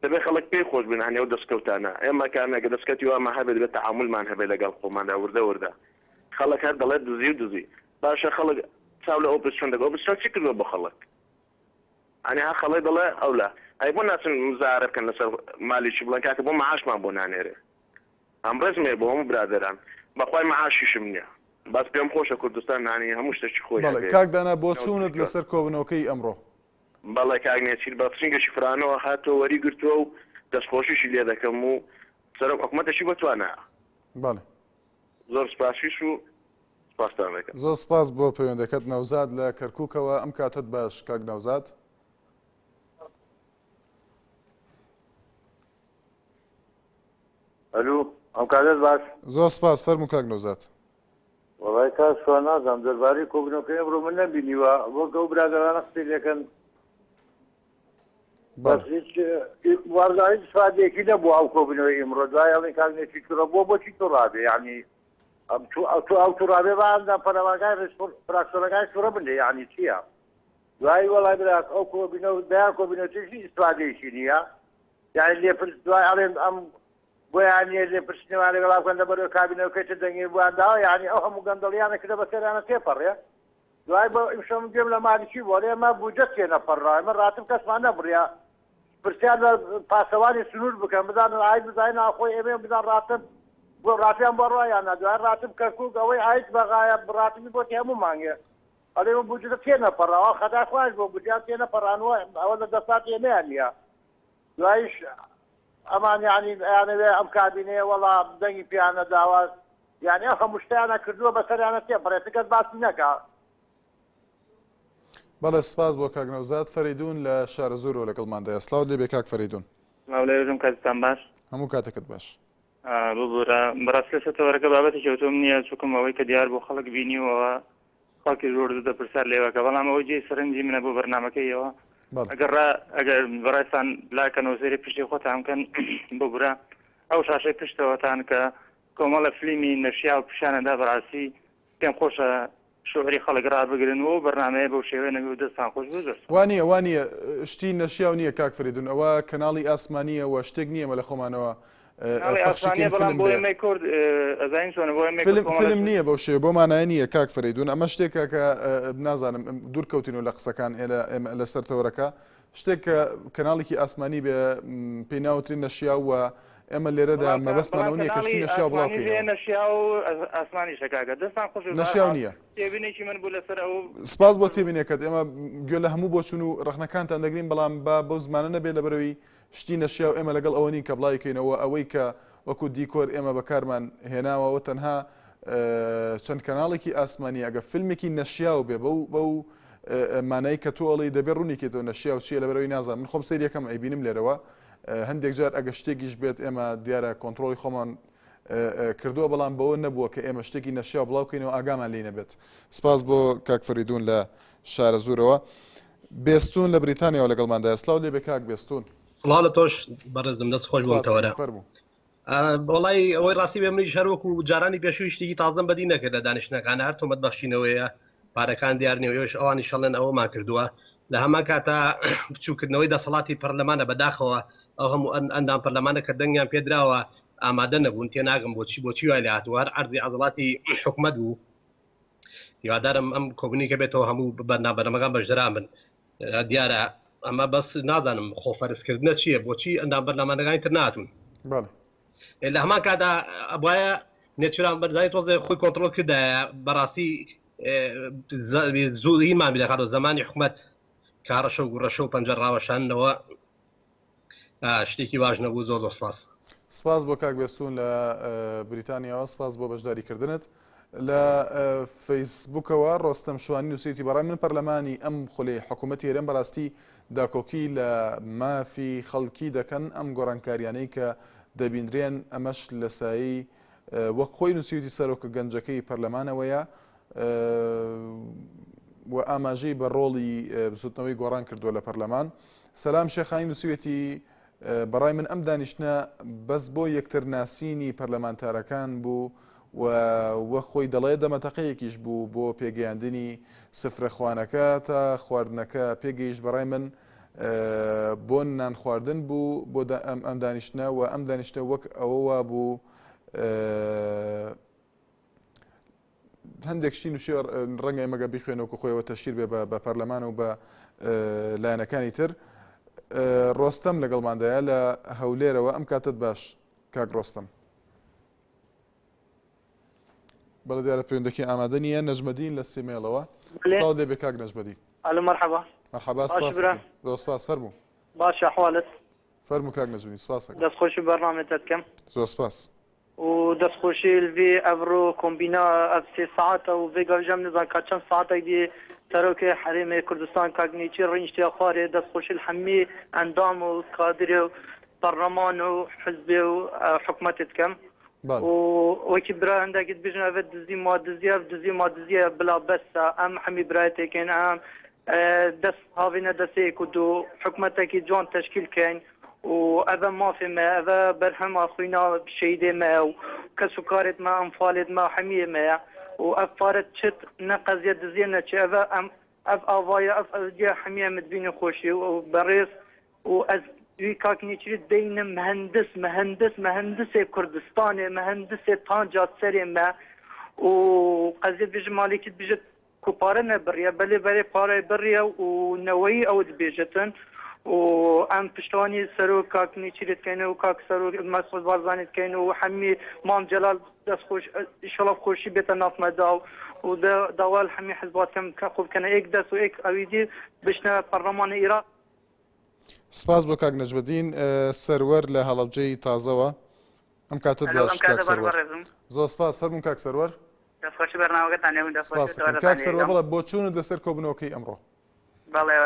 دەبێت خەڵک پێی خۆش بن هەنێ و دەستکەوتانە ئێمە کامێکە دەستکەوتی وامان هەبێت دەبێت تەعامولمان هەبێت لەگەڵ خۆماندا وردە وردە خەڵک هەر دەڵێت دزی و دزی باشە خەڵک چاو لە ئۆپزسیۆن دەکات ئۆپزسیۆن چی کردووە بۆ خەڵک ئەنێ ها خەڵێ دەڵێ ئەولا ئەی بۆ ناچن مزاهەرە بکەن لەسەر مالیکی بڵێن کاکە بۆ معاشمان بۆ نانێرێ ئەم ڕێزم هەیە بۆ هەموو برادەران بەخوای معاشیشم نیە بەس پێم خۆشە کوردستان نانی هەموو شتەکی خۆی بەڵێ هەبێ کاک دانا بۆچوونت لەسەر کۆبوونەوەکەی ئەمڕۆ؟ بەڵێ کاک نێچیر بە سنگێکی فرانەوە هاتەوە وەری گرتووە و دەستخۆشیشی لێ دەکەم و سەرۆک حکومەتێکی بەتوانایە. بەڵێ. زۆر سپاسیش و سپاستان دەکەم. زۆر سپاس بۆ پەیوەندەکەت نەوزاد لە کەرکوکەوە ئەم کاتەت باش کاک نەوزاد. ئەلو ئەم کاتەت باش. زۆر سپاس فەرموو کاک نەوزاد. وەڵای کاک سوار نازانم دەربارەی کۆبوونەوەکەی ئەمڕۆ من نەمبینیوە وەک ئەو برادەرانە قسەی لێکەن بەس هیچ وازانم هیچ فادەیەکی نەبوو ئەو کۆبوونەوەی ئیمڕۆ دوای ئەڵێن کاک نێچیر توڕە بووە بۆچی توڕابێ یعنی ئەم تو ئەو تو ئەو توڕابێ با ئەندام پەرلەمانەکانی ڕێز فراکسیۆنەکانی توڕە بن لێ یعنی چییە دوای وەڵای برا ئەو کۆبوونەوە دەیان کۆبوونەوە تریش هیچ ئیسفادەیەکی نییە یعنی لێپرس دوای ئەڵێن ئەم بۆیان نییە لێپرسینەوەیان لەگەڵا بکەن لەبەرئەوەی کابینەکەی تر دەنگی بۆیان داوە یعنی ئەو هەموو گەندەڵیانە کردە بەسەریانە تێپەڕێ دوای بە ئیمشەو من گوێم لە مالکی بوو ئەڵێ ئێمە بودجە تێنەپەڕا ئێمە ڕاتب کەسمان نەبڕیا پرسیار لە پاسەوانی سنوور بکەن بزانن ئاید بزانین ناوخۆی ئێمە بزان ڕاتب بۆ ڕاتیان بۆ ڕا یان نا دوای ڕاتب کەرکوک ئەوەی ئاید بەغایە ڕاتبی بۆ هەموو مانگێ ئەڵێ ئێمە بودجە تێنەپەڕاوە خەتای خۆیان بۆ بودجەیان تێنەپەڕانوە ئەوە لە دەسەڵاتی ئێمەیان نییە دوایش ئەمان یانی ئەیانەوێ ئەم کابینەیە وەڵا دەنگی پێیان نەداوە یانی ئەو هەموو شتیانە کردووە بەسەریانە تێپەڕێت کەس باسی نەکا. بەڵێ سپاس بۆ کاک نەوزاد فەریدون لە شارەزوورەوە لەگەڵماندایە سڵاوت لێبێ کاک فەریدون. سڵاو لێ بژم کاتتان باش. هەموو کاتێکت باش. ببورە بەڕاستی لەسەر تەوەرەکە بابەتێکی ئەوتۆم نییە چونکم ئەوەی کە دیار بوو خەڵک بینیوەوە خەڵکی زۆر زۆر پرسیار لێوەکە بەڵام ئەوەی جێی سەرنجی منە بۆ بەرنامەکەی ئەوە ئەگەر ڕا ئەگەر بەڕێزتان لاکەنەوە سەیری پشتی خۆتان بکەن ببورە ئەو شاشەی پشتەوەتان کە کۆمەڵە فلیمی نەشیاو پیشانەدا بەڕاستی پێم خۆشە شعوری خەڵک ڕابگرن و ئەو بەرنامەیە بەو شێوەیە نەبێ و دەستتان خۆش بێ زۆر سوپاس. وا نییە وا نییە شتی نەشیاو نییە کاک فریدون ئەوە کەناڵی ئاسمانییە و شتێک نییە ئێمە لە خۆمانەوە کەناڵی پەخشی ئاسمانیە کەین بەڵام فیلم بۆ بێ. ئێمەی کورد ئەزانین چۆنە بۆ ئێمەی کورد فیلم کۆمەڵە فیلم نییە بەو شێوە بەو مانایە نییە کاک فریدون ئەمە شتێکە کە نازانم دوور کەوتینەوە لە قسەکان ئێلە ئێمە لەسەر تەوەرەکە شتێک کە کەناڵێکی ئاسمانی بێ پێی ناوترێ نەشیاو و ئێمە لێرەدا بەڵام کە مەبەستمان بەڵام ئەوە نییە کە شتی کەناڵی نەشیاو بڵاو ئاسمانی بێ کەینەوە. نەشیاو ئاسمانیشە کاکە دەستان خۆش بێ نەشیاو بەهەرحاڵ نییە. تێبینێکی من بوو لەسەر ئەو سپاس بۆ تێبینیەکەت ئێمە گوێ لە هەموو بۆچوون و ڕەخنەکانتان دەگرین بەڵام با بەو زمانە نەبێت لەبەرئەوەی شتی نەشیاو ئێمە لەگەڵ ئەوە نین کە بڵاوی کەینەوە ئەوەی کە وەکو دیکۆر ئێمە بەکارمان هێناوە ئەوە تەنها چەند کەناڵێکی ئاسمانیە ئەگە فیلمێکی نەشیاو بێ بەو بەو مانای کە تۆ ئەڵێی دەبێ ڕوونی کەیتەوە نەشیاو چییە لەبەرئەوەی نازانم من خۆم سەیری یەکەم ئەیبینم لێرەوە هەندێک جار ئەگە شتێکیش بێت ئێمە دیارە کۆنتڕۆڵی خۆمان کردووە بەڵام بەوە نەبووە کە ئێمە شتێکی نەشیاو بڵاو کەینەوە ئاگامان لێی نەبێت سپاس بۆ کاک فەریدون لە شارەزوورەوە بێستون لە بریتانیاوە لەگەڵماندایە سلاو لێ بێ کاک بێستون سڵاو لە تۆش بەڕێزم دەست خۆش بۆم سپاس تەوەرە فەرموو وەڵای ئەوەی ڕاستی بێ منیش هەر وەکو جارانی پێشووی شتێکی تازەم بەدی نەکرد لە دانیشتنەکان هەر تۆمەت بەخشینەوەیە پارەکان دیار نیە و ئێوەش ئەوانیش هەڵێن ئەوەمان کردووە لە هەمان کاتا بچووکردنەوەی دەسەڵاتی پەرلەمانە بەداخەوە ئەو هەموو ئەندام پەرلەمانە کە دەنگیان پێدراوە ئامادە نەبوون تێناگەم بۆچی بۆچی وای لێ هاتووە هەر عەرزی عەزەڵاتی حکومەت بوو هیوادارم ئەم کۆبنیکە بێتەوە هەموو بەرنامەکان بەشدران بن دیارە ئەمە بەس نازانم خۆفەرزکردنە چییە بۆچی ئەندام بەرلەمانەکانی تر ناتون لە هەمان کادا ئەبواە نێچیران بەرزانی تۆزێ خۆی کۆنتترۆل کردایە بەڕاستی زوو هیمان بێخات زمانی حکومت کارەشە و گوڕەشە و پەنجە ڕاوەشاندنەوە شتێکی باش نەبوو زۆر زۆر سپاس. سپاس بۆ کاک بێستوون لە بریتانیاوە سپاس بۆ بەشداریکردنت. لە فەیسبووکەوە ڕۆستەم شوانی نووسیویەتی بەڕای من پەرلەمانی ئەم خولەی حکوومەتی هەرێم بەڕاستی داکۆکی لە مافی خەڵکی دەکەن ئەم گۆڕانکاریانەی کە دەبیندرێن ئەمەش لە سایەی وەک خۆی نووسیویەتی سەرۆکە گەنجەکەی پەرلەمانەوەیە و ئاماژەی بە ڕۆڵی بزوتنەوەی گۆڕان کردووە لە پەرلەمان. سەلام شێخانی نووسیویەتی، بەڕای من ئەم دانیشتنە بەس بۆ یەکتر ناسینی پەرلەمانتارەکان بوو و وەک خۆی دەڵێ دەمەتەقەیەکیش بوو بۆ پێگەیاندنی سفرەخوانەکە تا خواردنەکە پێگەیشت بەڕای من بۆن نان خواردن بوو بۆ ئەم دانیشتنە و ئەم دانیشتە وەک ئەوە وابوو هەندێک شتی نووسیوە ڕەنگە ئێمە گەر بیخوێنەوە کە خۆیەوە تەشیر بێ بە پەرلەمان و بە لایەنەکانی تر ڕۆستەم لەگەڵماندایە لە هەولێرەوە ئەم کاتت باش کاک ڕۆستەم بەڵێ دیارە پەیوەندەکەی ئامادە نییە نەجمەدین لە سیمێڵەوە سڵاو لێ بێ کاک نەجمەدین ئەلو مەرحەبا مەرحەبا سپاس زۆر سپاس فەرموو باشە حوالت فەرموو کاک نەجمەدین سپاس دەست خۆشی بەرنامەتە دەکەم زۆر سپاس و دەست خۆشی لڤی ئەڤرۆ کۆمبینا ئەڤ سێ سەعاتە و ڤێ گاویژەم نزان کا چەند سەعاتەک دی سەرۆکێ حەرێمێ کوردستان کاک نێچیر ڕینشتیا خوارێ دەست خۆشی لحەمی ئەندام و کادرێ و پەڕلەمان و حزبێ و حکومەتێ دکەم و وەکی برا هەندەکی دبیژن ئەڤ دزی ما دزی ئەڤ دزی ما دزیە بلا بەسە ئەم حەمی برایەتێکێن ئەم دەست هاڤینە دەسێ یەک و دوو حکومەتەکی جوان تەشکیل کەین و ئەڤە مافێ مە ئەڤە بەرهەما خوینا شەهیدێ مە و کەس و کارێت مە ئەنفالێت مە حەمیێ مەیە و ئەڤ پارە چت نە قەزیە دزیە نە چێ ئەڤە ئەم ئەڤ ئاڤایە ئەڤ ئەڤدیە حەمیە مدبینی خۆشی و بەڕێز و ئەز وی کاک نێچیری دەینم مهندس مهندس مهندسێ کوردستانێ مهندسێ تانجا سەرێ مە و قەزیە بژ مالێکیت بژت کو پارە نەبڕیە بەلێ بەرێ پارەی بڕیە و نەوەیی ئەو دبێژتن و ئەم پشتوانی سەرۆک کاک نێچیرێ دکەین و کاک سەرۆک مەسعود بارزانی دکەین و حەمی مام جەلال دەست خۆش ئیشەڵا خۆشی بێتە ناف مەدا و داوا لە حەمی حزبات کەم کە خۆ بکەنە ئێک دەست و ئێک ئەوی دی بچنە پەرلەمانی ئیراق. سپاس بۆ کاک نەجمەدین سەروەر لە هەڵەبجەی تازەوە. ئەم کاتەت ئەلۆ باش ئەم کاک کاتە باش سەروەر. بەڕێزم. زۆر سپاس فەرموون کاک سەروەر. دەستخۆشی بەرنامەکەتان لێ بوو دەستخۆشی سپاس دەکەین تەوەرەتان کاک لێ سەروەر یەکەم. بەڵێ بۆچوونت لەسەر کۆبوونەوەکەی ئەمڕۆ. بەڵێ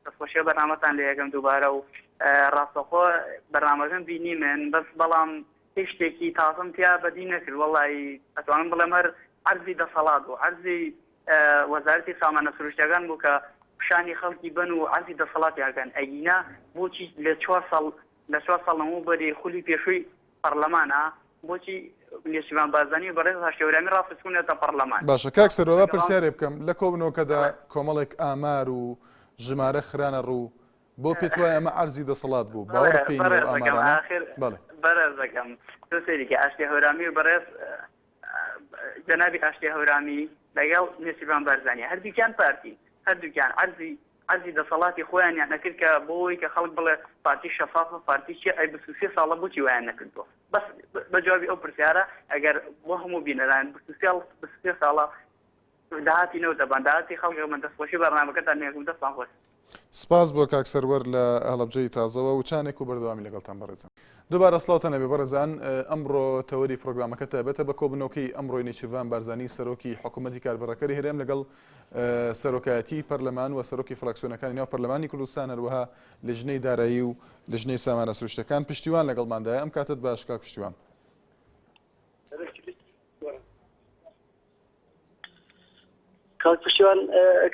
دەستخۆشی بەرنامەتان لێ یەکەم دووبارە و ڕاستەخۆ بەرنامەکەم بینی من بەس بەڵام. هیچ شتێکی تازەم تیا بەدی نەکرد وەڵی ئەتوانم بڵێم هەر عەرزی دەسەڵات بوو عەرزی وەزارەتی سامانە سروشتەکان بوو کە پیشانی خەڵکی بن و عەرزی دەسەڵاتیان کەن ئەگینا بۆچی لە چوار ساڵ لە چوار ساڵ لەمەوبەری خولی پێشووی پەڕلەمانە بۆچی نێچیرڤان بارزانی و بەڕێز هاشتی هەورامی ڕاخستبوونەتە پەڕلەمان؟ باشە کاک سەروە با پرسیارێ بکەم لە کۆبوونەوەکەدا کۆمەڵێک ئامار و ژمارە خرانە ڕوو بۆ پێت وایە ئەمە عەرزی دەسەڵات بوو باوەڕت پێی نییە ئەو ئامارانە؟ بەڵێ. بەڕێزەکەم تۆ سەیری کە ئاشتی هەورامی و بەڕێز جەنابی ئاشتی هەورامی لەگەڵ نێچیرڤان بارزانی هەردووکیان پارتین هەردووکیان عەرزی عەرزی دەسەڵاتی خۆیانیان ئەکرد کە بۆ ئەوەی کە خەڵک بڵێ پارتی شەفافە پارتی چیە ئەی 23 ساڵە بۆچی وایان نەکردووە بەس بە جوابی ئەو پرسیارە ئەگەر بۆ هەموو بینەران 23 23 ساڵە داهاتی نەوتە بان داهاتی خەڵک من دەستخۆشی بەرنامەکەتان نێکم دەستان خۆش. سپاس بۆ کاک سەروەر لە هەڵەبجەی تازەوە وچانێک و بەردەوامی لەگەڵتان بەڕێزان. دووبارە سڵاوتان لێبێ بەڕێزان، ئەمڕۆ تەوەری پڕۆگرامەکە تایبەتە بە کۆبوونەوەکەی ئەمڕۆی نێچیرڤان بارزانی سەرۆکی حکوومەتی کاربەڕێکەری هەرێم لەگەڵ سەرۆکایەتیی پەرلەمان و سەرۆکی فراکسیۆنەکانی ناو پەرلەمانی کوردستان هەروەها لیژنەی دارایی و لیژنەی سامانە سروشتەکان پشتیوان لەگەڵماندایە ئەم کاتت باش کاک پشتیوان. کاک پشتیوان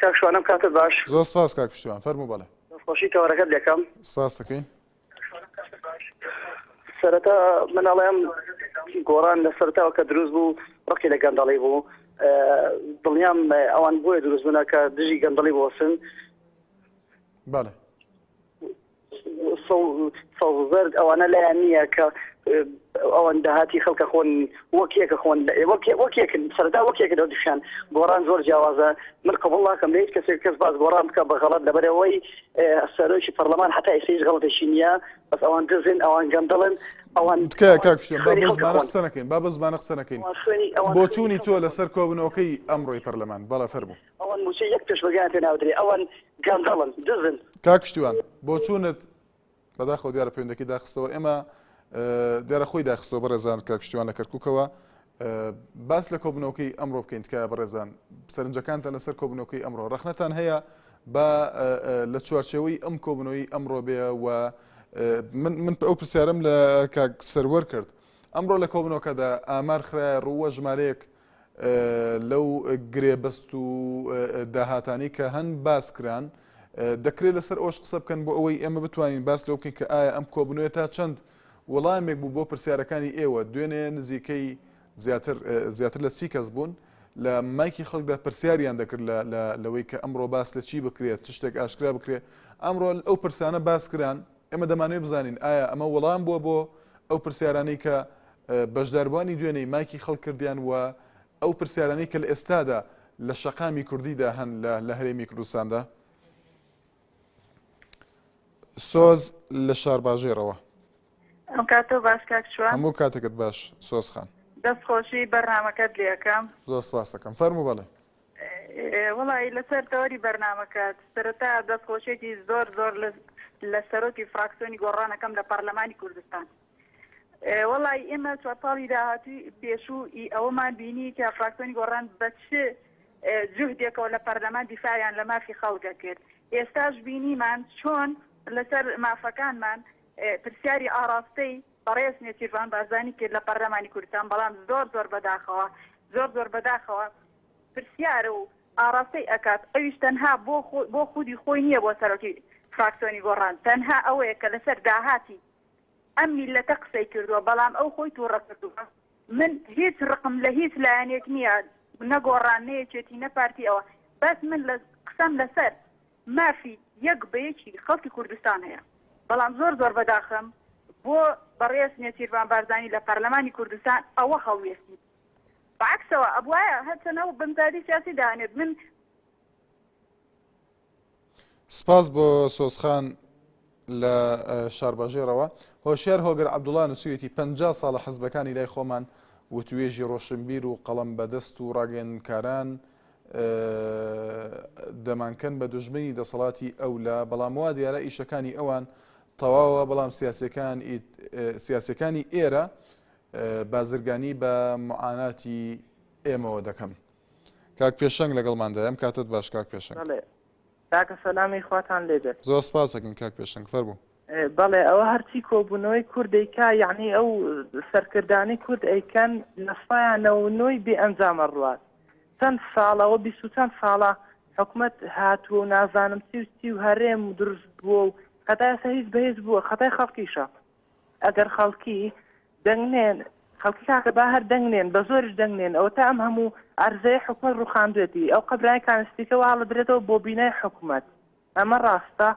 کاک شوان ئەم کاتت باش. زۆر سپاس کاک پشتیوان فەرموو بەڵێ. دەستخۆشی تەوەرەکەت لێکەم. سپاس دەکەین. سەرەتا من ئەڵێم گۆڕان لە سەرتاوە کە دروست بوو ڕقی لە گەندەڵی بوو دڵنیام ئەوان بۆیە دروست بوونە کە دژی گەندەڵی بوەسن. بەڵێ. سەوز و زەرد ئەوانە لایان نییە کە ئەوان داهاتی خەڵکە خۆن وەک یەکە خۆن وەک وەک یەکن سەرەتا وەک یەکن هەردووکیان گۆڕان زۆر جیاوازە من قبوڵ ناکەم لە هیچ کەسێک کەس باس گۆڕان بکە بە غەڵەت لەبەرەوەی سەرۆکی پەرلەمان هەتا ئێستا هیچ غەڵەتێکی نییە بەس ئەوان دزن ئەوان گەندەڵن ئەوان تکایە کاک پشتیوان با خوێنی بەو خەڵکە زمانە خۆن قسە نەکەین با بەو زمانە قسە نەکەین ئەوان خوێنی ئەوان خوێنی بۆچوونی تۆ خەڵکە خۆن لەسەر کۆبوونەوەکەی ئەمڕۆی پەرلەمان بەڵێ فەرموو. ئەوان مووچەی یەک پێشمەرگەیان پێ ناودرێ ئەوان گەندەڵن دزن. کاک پشتیوان بۆچوونت بەداخەوە دیارە پەیوەندەکەی داخستەوە ئێمە دیارە خۆی داخستەوە بەڕێزان کاک پشتیوان لە کەرکووکەوە باس لە کۆبنەوەکەی ئەمڕۆ بکەین تکایە بەڕێزان سەرنجەکانتان لەسەر کۆبنەوەکەی ئەمڕۆ ڕەخنەتان هەیە با لە چوارچێوەی ئەم کۆبنەوەی ئەمڕۆ بێ و من من ئەو پرسیارم لە کاک سەروەر کرد ئەمڕۆ لە کۆبنەوەکەدا ئامار خرایە ڕووە ژمارەیەک لەو گرێبەست و داهاتانەی کە هەن باس کران، دەکرێت لەسەر ئەوەش قسە بکەن بۆ ئەوەی ئێمە بتوانین باس لەوە بکەین کە ئایا ئەم کۆبوونەوەیە تا چەند وەڵامێک بوو بۆ پرسیارەکانی ئێوە دوێنێ نزیکەی زیاتر زیاتر لە سی کەس بوون لە مایکی خەڵکدا پرسیاریان دەکرد لەوەی کە ئەمڕۆ باس لە چی بکرێت چ شتێک ئاشکرا بکرێت ئەمڕۆ ئەو پرسانە باس کران ئێمە دەمانەوێت بزانین ئایا ئەمە وەڵام بووە بۆ ئەو پرسیارانەی کە بەشداربووانی دوێنێی مایکی خەڵک کردیان و ئەو پرسیارانەی کە لە ئێستادا لە شەقامی کوردیدا هەن لە هەرێمی کوردستاندا؟ سۆز لە شارباژێڕەوە. ئەم کاتەو باش کاک شوان. هەموو کاتێکت باش سۆز خان. دەست خۆشی بەرنامەکەت لێ ئەکەم. زۆر سپاست دەکەم فەرموو بەڵێ. وەڵایی لەسەر تەوەری بەرنامەکەت سەرەتا دەست خۆشیەکی زۆر زۆر لە سەرۆکی فراکسیۆنی گۆڕان ئەکەم لە پەرلەمانی کوردستان. وەڵایی ئێمە چوار ساڵی داهاتووی پێشوو ئی ئەوەمان بینی کە فراکسیۆنی گۆڕان بە چ جوهدێکەوە لە پەرلەمان دیفاعیان لە مافی خەڵک ئەکرد ئێستاش بینیمان چۆن لەسەر مافەکانمان پرسیاری ئاڕاستەی بەڕێز نێچیرڤان بارزانی کرد لە پەرلەمانی کوردستان بەڵام زۆر زۆر بەداخەوە زۆر زۆر بەداخەوە پرسیار و ئاڕاستەی ئەکات ئەویش تەنها بۆ بۆ خودی خۆی نییە بۆ سەرۆکی فراکسیۆنی گۆڕان تەنها ئەوەیە کە لەسەر داهاتی ئەم میللەتە قسەی کردووە بەڵام ئەو خۆی توڕە کردووە من هیچ ڕقم لە هیچ لایەنێک نییە نە گۆڕان نە یەکێتی نە پارتی ئەوە بەس من لە قسەم لەسەر مافی یەک بە یەکی خەڵکی کوردستان هەیە بەڵام زۆر زۆر بەداخم بۆ بەڕێز نێچیرڤان بارزانی لە پەرلەمانی کوردستان ئەوە هەڵوێستی بەعەکسەوە ئەبوایە هەرچەنە و بەمزادی سیاسی دانێت من سپاس بۆ سۆزخان لە شارباژێڕەوە. هۆشیار هۆگر عەبدوڵا نووسیویەتی 50 ساڵە حزبەکانی لای خۆمان وتوێژی ڕۆشنبیر و قەڵەم بەدەست و ڕاگەیەندنکاران دەمانکەن بە دوژمنی دەسەڵاتی ئەولا بەڵام وا دیارە ئیشەکانی ئەوان تەواوە بەڵام سیاسەکان سیاسەکانی ئێرە بازرگانی بە معاناتی ئێمەوە دەکەن. کاک پێشەنگ لەگەڵماندایە ئەم کاتەت باش کاک پێشەنگ. بەڵێ کاکە سەلامی خواتان لێ بێت. زۆر سپاس ئەکەین کاک پێشەنگ فەرموو. بەڵێ ئەوە هەرچی کۆبوونەوەی کورد ئەیکا یەعنی ئەو سەرکردانەی کورد ئەیکەن لە سایان نەوەونۆی بێ ئەنجام ئەڕوات چەند ساڵە ئەوە 20 و چەند ساڵە حکومەت هاتووە و نازانم چی و چی و هەرێم دروست بووە و هەتا ئێستا هیچ بە هیچ بووە خەتای خەڵکیشە ئەگەر خەڵکی دەنگ نێن خەڵکی کاکە با هەر دەنگ نێن بە زۆریش دەنگ نێن ئەوەتا ئەم هەموو ئەرزەیە حکومەت ڕوخاندوێتی ئەو قەبرانی کانستیکە وا هەڵەدرێتەوە بۆ بینای حکومەت ئەمە ڕاستە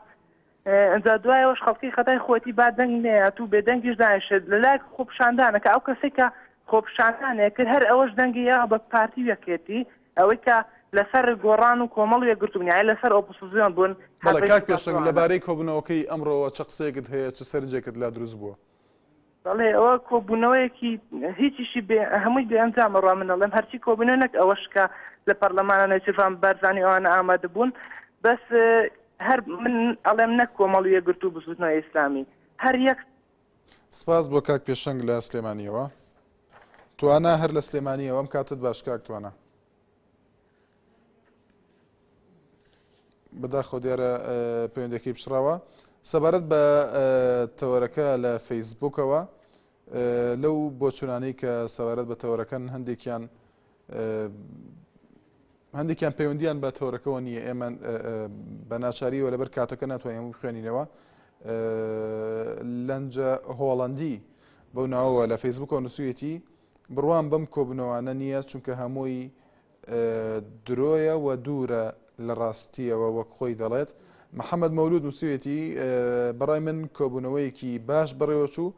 ئەجا دوایەوەش خەڵکی خەتای خۆتی با دەنگ نەیات و بێدەنگیش دانیشێت لەلایەک خۆپیشاندانە کە ئەو کەسێک کە خۆپیشاندانێ کرد هەر ئەوەش دەنگی یا بە پارتی و یەکێتی ئەوەی کە لەسەر گۆڕان و کۆمەڵ و یەکگرتوو بوون یانی لەسەر ئۆپۆسزیۆن بوون بەڵێ حەزەی کاک پێشەنگ ئەوانە. لەبارەی کۆبوونەوەکەی ئەمڕۆوە چ قسەیەکت هەیە چ سەرنجێکت لا دروست بووە؟ بەڵێ ئەوە کۆبوونەوەیەکی هیچیشی بێ هەمووی بێ ئەنجامە ڕا من ئەڵێم هەرچی کۆبوونەوە نەک ئەوەش کە لە پەرلەمانە نێچیرڤان بارزانی ئەوانە ئامادە بوون بەس هەر من ئەڵێم نەک کۆمەڵ و یەکگرتوو و بزووتنەوەی ئیسلامی هەر یەک سپاس بۆ کاک پێشەنگ لە سلێمانیەوە. توانا هەر لە سلێمانیەوە ئەم کاتت باش کاک توانا. بەداخەوە دیارە پەیوەندەکەی پچڕاوە سەبارەت بە تەوەرەکە لە فەیسبوکەوە لەو بۆچونانەی کە سەبارەت بە تەوەرەکەن هەندێکیان هەندێکیان پەیوەندیان بە تەوەرەکەوە نییە ئێمە بە ناچاریەوە لەبەر کاتەکە ناتوانین هەموو بخوێنینەوە لەنجە هۆڵندی بەو ناوەوە لە فەیسبوکەوە نووسویەتی بڕوام بەم کۆبنەوانە نییە چونکە هەمووی درۆیە و دوورە لە ڕاستیەوە وەک خۆی دەڵێت محەممەد مەولود نووسویەتی بەڕای من کۆبوونەوەیەکی باش بەڕێوەچوو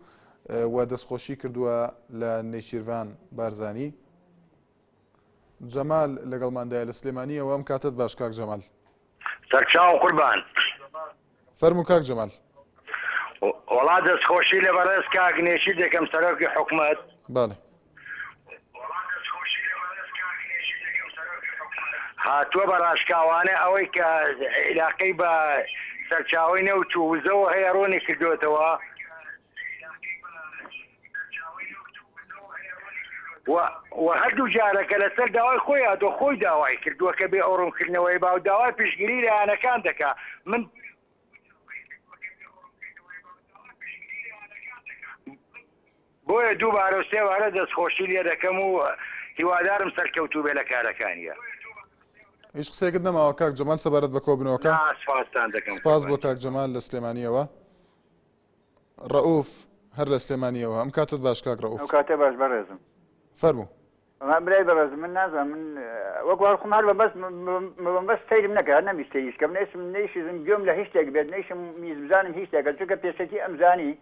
و دەستخۆشی کردووە لە نێچیرڤان بارزانی جەمال لەگەڵماندایە لە سلێمانیەوە ئەم کاتت باش کاک جەمال. سەرچاو قوربان. فەرموو کاک جەمال. وەڵا دەستخۆشی لە بەڕێز کاک نێچیر دەکەم سەرۆکی حکومەت. بەڵێ. هاتووە بە ڕاشکاوانە ئەوەی کە عیلاقەی بە سەرچاوەی نەوت و وزەوە هەیە ڕوونی کردوێتەوە. و و هەردوو جارەکە لەسەر داوای خۆی هاتووە خۆی داوای کردووە کە بێ ئەو ڕوونکردنەوەی با و داوای پشتگیری لایەنەکان دەکا من بۆیە دووبارە و سێوارە دەستخۆشی لێ دەکەم و هیوادارم سەرکەوتوو بێ لە کارەکانیە. هیچ قسەیەکت نەماوە کاک جەمال سەبارەت بە کۆبوونەوەکە؟ نا سپاستان دەکەم سپاس بۆ کاک جەمال لە سلێمانیەوە. ڕەئوف هەر لە سلێمانیەوە ئەم کاتەت باش کاک ڕەئوف. ئەو کاتە باش بەڕێزم. فەرموو. وەڵا برای بەڕێزم من نازانم من وەکو هەر خۆم هەر بەبەست مەبەست سەیرم نەکرد هەر نەمویست سەیریش کەم نەیشم نەیشیزم گوێم لە هیچ شتێک بێت نەیشم ویست بزانم هیچ شتێکە چونکە پێشەکی ئەمزانی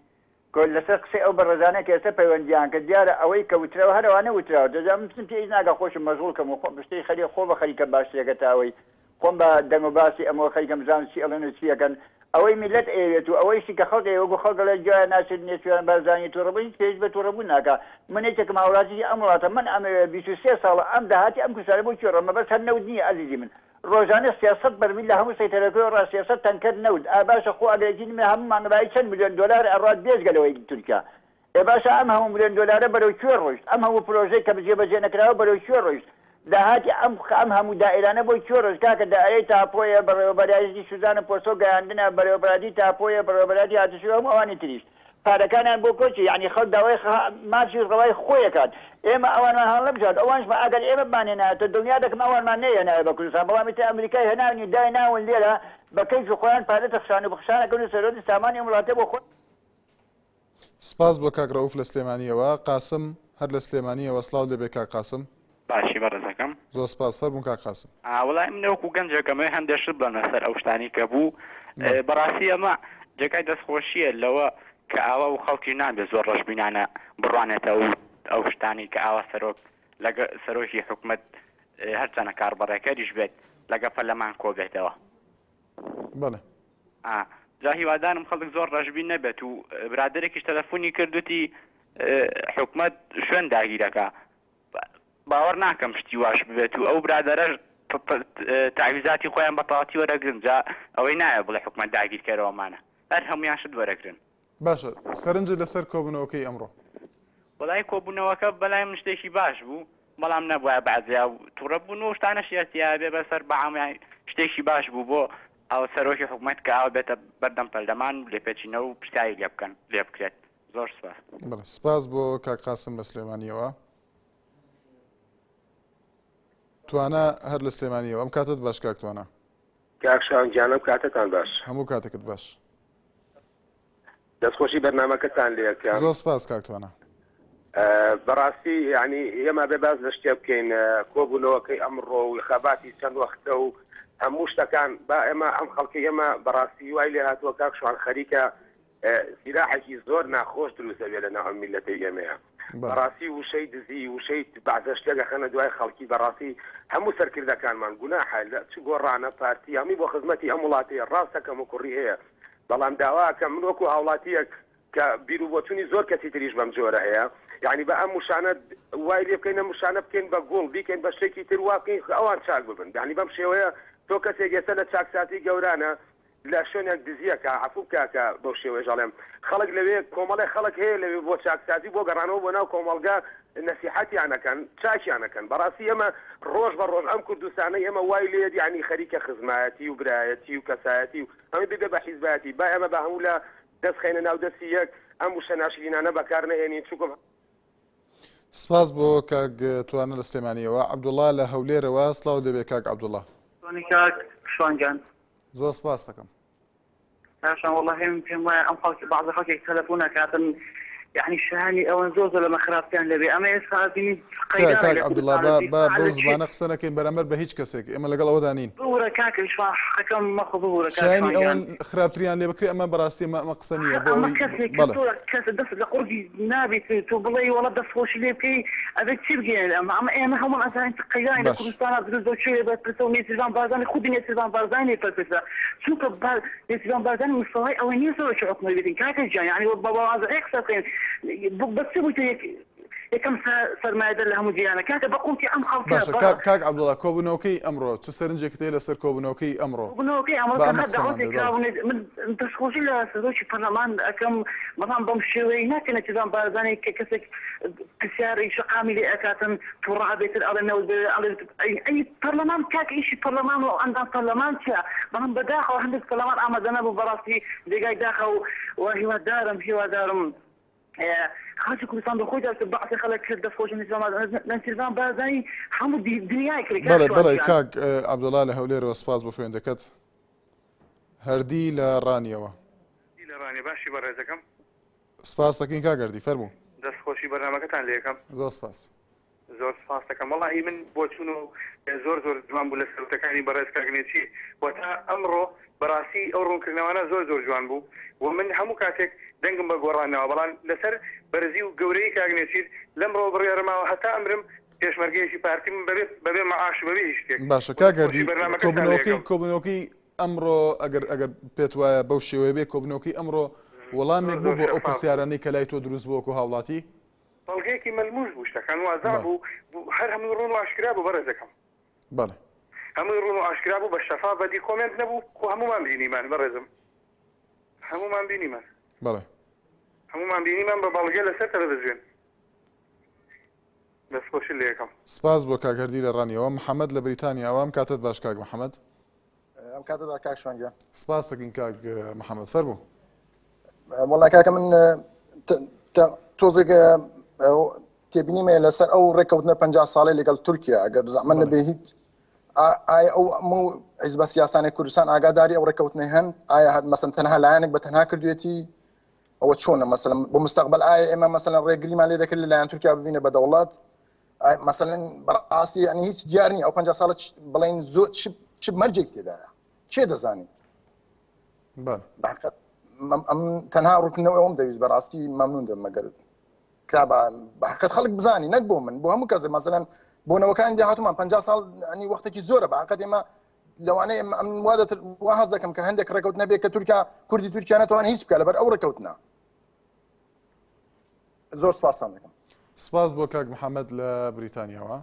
کە لەسەر قسەی ئەو بەڕێزانە کە ئێستا پەیوەندیان کرد دیارە ئەوەی کە وتراوە هەر ئەوانە وتراوە دەجا من پچم پێ هیچ ناکا خۆشم مەشغوڵ کەم و خۆم شتەی خەریک خۆ بە خەریکە باشترەکە تا ئەوەی خۆم بە دەنگ و باسی ئەمەوە خەریکەم بزانم چی ئەڵێن و چی ئەکەن ئەوەی میللەت ئەیەوێت و ئەوەیشی کە خەڵک ئەیەوێت وەکو خەڵک ئەڵێت گوایە ناچێت نێچیران بارزانی توڕە بوو هیچ پێویست بە توڕە بوون ناکا من یەکێکم هاوڵاتیی ئەم وڵاتە من ئەمەوێت 23 ساڵە ئەم داهاتی ئەم کوردستانە بۆ کوێ ڕۆ مەبەست هەر نەوت نییە ئەزیزی من ڕۆژانە 300 بەرمیل لە هەموو سەیتەرەکەی ڕا 300 تەنکەر نەوت ئا باشە خۆ ئەگەر یەکی نمە هەموو مانگە بایی چەند ملیۆن دۆلار ئەڕوات بێجگە لەوەی تورکیا ئێ باشە ئەم هەموو ملیۆن دۆلارە بەرەو کوێ ڕۆیشت؟ ئەم هەموو پرۆژەی کە جێبەجێ نەکراوە بەرەو کوێ ڕۆیشت؟ داهاتی ئەم ئەم هەموو دائیرانە بۆ کوێ ڕۆیشت؟ کاکە دائیرەی تاپۆیە، بەڕێوەبەرایەتی سوزانە پۆستە و گەیاندنە، بەرێوەبەرایەتی تاپۆیە، بەڕێوەبەرایەتی هاتوچۆ هەموو ئەوانی تریش پارەکانیان بۆ کۆچی یەعنی خەڵک داوای مافی ڕەوای خۆی ئەکات ئێمە ئەوانمان هەڵنەبژارد ئەوانیشمان ئەگەر ئێمە بمانهێنایەتە دڵنیا دەکەم ئەوانمان نەیهێنایە بە کوردستان بەڵام ئیتر ئەمریکای هێناونی دایناون لێرە بە کەیفی خۆیان پارە تەخشان و بخشان ئەکەن و سەرۆتی سامانی ئەم وڵاتە بۆ خۆیان سپاس بۆ کاک ڕەئوف لە سلێمانیەوە. قاسم هەر لە سلێمانیەوە سڵاو لێبێ کاک قاسم. باشی بەڕێزەکەم. زۆر سپاس فەرموون کاک قاسم. ئا وەڵای من وەکو گەنجێک ئەمەوێ هەندێ شت بڵێم لەسەر ئەو شتانەی کە بوو بەڕاستی ئەمە جێگای دەستخۆشیە لەوە کە ئاوا و خەڵکیش نابێ زۆر ڕەشبینانە بڕوانێتە ئەو ئەو شتانەی کە ئاوا سەرۆک لەگە سەرۆکی حکومەت هەرچەنە کاربەڕێکەریش بێت لەگە پەرلەمان کۆبێتەوە. بەڵێ. ئا جا هیوادارم خەڵک زۆر ڕەشبین نەبێت و برادەرێکیش تەلەفونی کرد وتی حکومەت شوێن داگیرەکا باوەڕ ناکەم شتی واش ببێت و ئەو برادەرەش تەعویزاتی خۆیان بە تەواتی وەرەگرن جا ئەوەی نایە بڵێ حکومەت داگیرکەرەوەمانە هەر هەمویان شت وەرەگرن. باشە سەرنجت لەسەر کۆبونەوەکەی ئەمڕۆ؟ وەڵایی کۆبونەوەکە بەلای من شتێکی باش بوو بەڵام نەبوایە بەعزیا توڕە بوون و شتانەش یە تیا بێ بەسەر بەعام یانی شتێکی باش بوو بۆ. ئەو سەرۆکی حکومەت کە ئاوا بێتە بەردەم پەرلەمان و لێپێچینەوە و پرسیاری لێ بکەن لێ بکرێت زۆر سپاس. بەڵێ سپاس بۆ کاک قاسم لە سلێمانیەوە. توانا هەر لە سلێمانیەوە ئەم کاتت باش کاک توانا. کاک شوان گیان ئەم کاتەتان باش. هەموو کاتێکت باش. دەستخۆشی بەرنامەکەتان لێ ئەکەم. زۆر سپاس کاک توانا. بەڕاستی یانی ئێمە بێ باس لە شتێ بکەین کۆبوونەوەکەی ئەمڕۆ و خەباتی چەند وەختە و هەموو شتەکان با ئێمە ئەم خەڵکی ئێمە بەڕاستی وای لێ هاتووە کاک شوان خەریکە سیلاحێکی زۆر ناخۆش دروست ئەبێ لە ناو ئەم میللەتەی ئێمەیە بەڕاستی وشەی دزی وشەی بەعزە شتێک ئەخەنە دوای خەڵکی بەڕاستی هەموو سەرکردەکانمان گوناحە لە چ گۆڕانە پارتی هەمووی بۆ خزمەتی ئەم وڵاتەیە ڕاستە کەموکوڕی هەیە بەڵام داواکەم من وەکو هاوڵاتیەک کە بیروبۆچونی زۆر کەسی تریش بەم جۆرە هەیە یانی بە ئەم وشانە وای لێ بکەین ئەم وشانە بکەین بە گوڵ بیکەین بە شتێکی تر وا بکەین ئەوان چاک ببن یانی بەم شێوەیە تۆ کەسێک ئێستا لە چاکسازی گەورانە لە شوێنێک دزیەکە عەفو بکە کە بەو شێوەیەش ئەڵێم خەڵک لەوێ کۆمەڵێ خەڵک هەیە لەوێ بۆ چاکسازی بۆ گەڕانەوە بۆ ناو کۆمەڵگە نەسیحەتیان ئەکەن چاکیان ئەکەن بەڕاستی ئێمە ڕۆژ بە ڕۆژ ئەم کوردستانەی ئێمە وای لێیەت یانی خەریکە خزمایەتی و برایەتی و کەسایەتی و هەمووی ببێ بە حیزبایەتی با ئێمە بە هەموو لا دەست خەینە ناو دەستی یەک ئەم وشە ناشرینانە بەکار نەهێنین چونکم سپاس بۆ کاک توانا لە سلێمانیەوە. عەبدوڵا لە هەولێرەوە سڵاو لێبێ کاک عەبدوڵا. چۆنی کاک شوان گیان؟ زۆر سپاست دەکەم. کاک شوان وەڵاهی من پێم وایە ئەم خەڵکی بەعزە خەڵکێک تەلەفون ئەکاتن یەعنی شایانی ئەوەن زۆر زۆر لەمە خراپتریان لێبێ ئەمە ئێستا ئەبینی تکایە کاک عەبدوڵا با با بەو زمانە قسە نەکەین بەرامبەر بە هیچ کەسێک ئێمە لەگەڵ ئەوەدا نین. ببورە کاک شوان حەقەکەم مەخۆ ببورە کاک شایانی شوان گیان. ئەوەن خراپتریان لێ بکرێ ئەمە بەڕاستی ئەمە ئەمە قسە نییە بۆ ئەمە ئەوەی کەسێک کە بەڵێ. تۆ کەس دەست لە قوڕگی نابیت تۆ بڵێی وەڵا دەست خۆشی لێ بکەی ئەبێ چی بگەیەنێت ئەمە ئەمە ئێمە هەموومان ئەزانین چ قەیرانی لە باش. کوردستانا دروست بووە کێ لێ بەرپرسە و نێچیرڤان بارزانی خودی نێچیرڤان بارزانی لێ بەرپرسە چونکە با نێچیرڤان بارزانی مستەوای ئەوەی نییە سەرۆکی حکومەت بێتین کاکە گیان یانی بە وازعی قسە بکەین بە چ بوویتە یەک یەکەم سەرمایەدار لە هەموو جیهانە کاکە بە قوتی ئەم خەڵکە باشە بە کاک کاک عەبدوڵا کۆبوونەوەکەی ئەمڕۆ چ سەرنجێکت هەیە لەسەر کۆبوونەوەکەی ئەمڕۆ؟ کۆبوونەوەکەی ئەمڕۆ با ئەمە تەنها قسەمان دەعوەتێک بێت بەڵێ. کرابوو من دەستخۆشی لە سەرۆکی پەرلەمان ئەکەم بەڵام بەم شێوەیەی ناکە نێچیرڤان بارزانی کە کەسێک پرسیاری شەقامی لێ ئەکاتن توڕە ئەبێتن ئەڵێ نەوت بەوێ ئەڵێ ئەی پەرلەمان کاک ئیشی پەرلەمان و ئەندام پەرلەمان چیە بەڵام بەداخەوە هەندێک پەرلەمان ئامادە نەبوو بەڕاستی جێگای داخە و هیوادارم هیوادارم خەڵکی کوردستان بە خۆی دەست بەعسی خەڵک کرد دەست خۆش نێچیرڤان بارزانی هەموو دنیای کرد کاک بەڵێ شوان بەڵێ گیان. کاک عەبدوڵا لە هەولێرەوە سپاس بۆ پەیوەندەکەت. هەردی لە ڕانیەوە. هەردی لە ڕانیە باشی بەڕێزەکەم. سپاس دەکەین کاک هەردی فەرموو. دەست خۆشی بەرنامەکەتان لێ ئەکەم. زۆر سپاس. زۆر سپاست دەکەم وەڵاهی من بۆچوون و زۆر زۆر جوان بوو لەسەر وتەکانی بەڕێز کاک نێچیر و تا ئەمڕۆ بەڕاستی ئەو ڕوونکردنەوانە زۆر زۆر جوان بوو و من هەموو کاتێک دەنگم بە گۆڕان ناوە بەڵام لەسەر بەرزی و گەورەیی کاک نێچیر لەمڕۆوە بڕیارم ماوە هەتا ئەمرم پێشمەرگەیەکی پارتیم بەبێ بەبێ مەعاش و بەبێ هیچ شتێک باشە و کاک دەستخۆشی هەردی بەرنامەکەتان لێ کۆبوونەوەکەی ئەکەم. کۆبوونەوەکەی ئەمڕۆ ئەگەر ئەگەر پێت وایە بەو شێوەیە بێ کۆبوونەوەکەی ئەمڕۆ زۆر وەڵامێک بوو زۆر بۆ ئەو شەفاف بوو. پرسیارانەی کە لای تۆ دروست بوو وەکو هاوڵاتی؟ بەڵگەیەکی مەلموس بوو شتەکان وازا بەڵێ. بوو هەر هەمووی ڕوون و ئاشکرا بوو بەڕێزەکەم. بەڵێ. هەمووی ڕوون و ئاشکرا بوو بە شەفاف بە دیکۆمێنت نەبوو خۆ هەموومان بینیمان بەڕێزم هەموومان بینیمان. بەڵێ. هەموومان بینیمان بە بەڵگە لەسەر تەلەڤزیۆن. دەستخۆشی لێ ئەکەم. سپاس بۆ کاک هەردی لە ڕانیەوە. محەمەد لە بریتانیاوە ئەم کاتەت باش کاک محەمەد. ئەم کاتەت باش کاک شوان گیان. سپاس دەکەین کاک محەمەد فەرموو. وەڵا کاکە من تۆزێک تێبینیم هەیە لەسەر ئەو ڕێککەوتنە 50 ساڵەی لەگەڵ تورکیا ئەگەر زەحمەت نەبێ هیچ ئایا ئەو ئەمە حیزبە سیاسانەی کوردستان ئاگاداری ئەو ڕێککەوتنە هەن ئایا هەر مەسەن تەنها لایەنێک بە تەنها کردوێتی ئەوە چۆنە مەسەلەن بۆ مستەقبل ئایا ئێمە مەسەلەن ڕێگریمان لێ دەکرد لەلایەن تورکیا ببینە بە دەوڵەت مەسەلەن بەڕاستی یعنی هیچ دیار نییە ئەو 50 ساڵە بڵێن زۆر چ مەرجێک تێدایە کێ دەزانێت ئەم تەنها ڕوونکردنەوەی ئەوم دەویست بەڕاستی مەمنون دەبم مەگەر کرا بە حقیقەت خەڵک بزانی نەک بۆ من بۆ هەموو کەسێک مەسەلەن بۆ نەوەکانی داهاتوومان 50 ساڵ ینی وەختێکی زۆرە بە حقیقەت ئێمە لەوانەیە ئەم وا دەتر وا هەست دەکەم کە هەندێک ڕێکەوت نەبێت کە تورکیا کوردی تورکیا نەتوانێت هیچ بکە لەبەر ئەو ڕێکەوتنە زۆر سپاستان دەکەم. سپاس بۆ کاک محەممەد لە بریتانیاوە.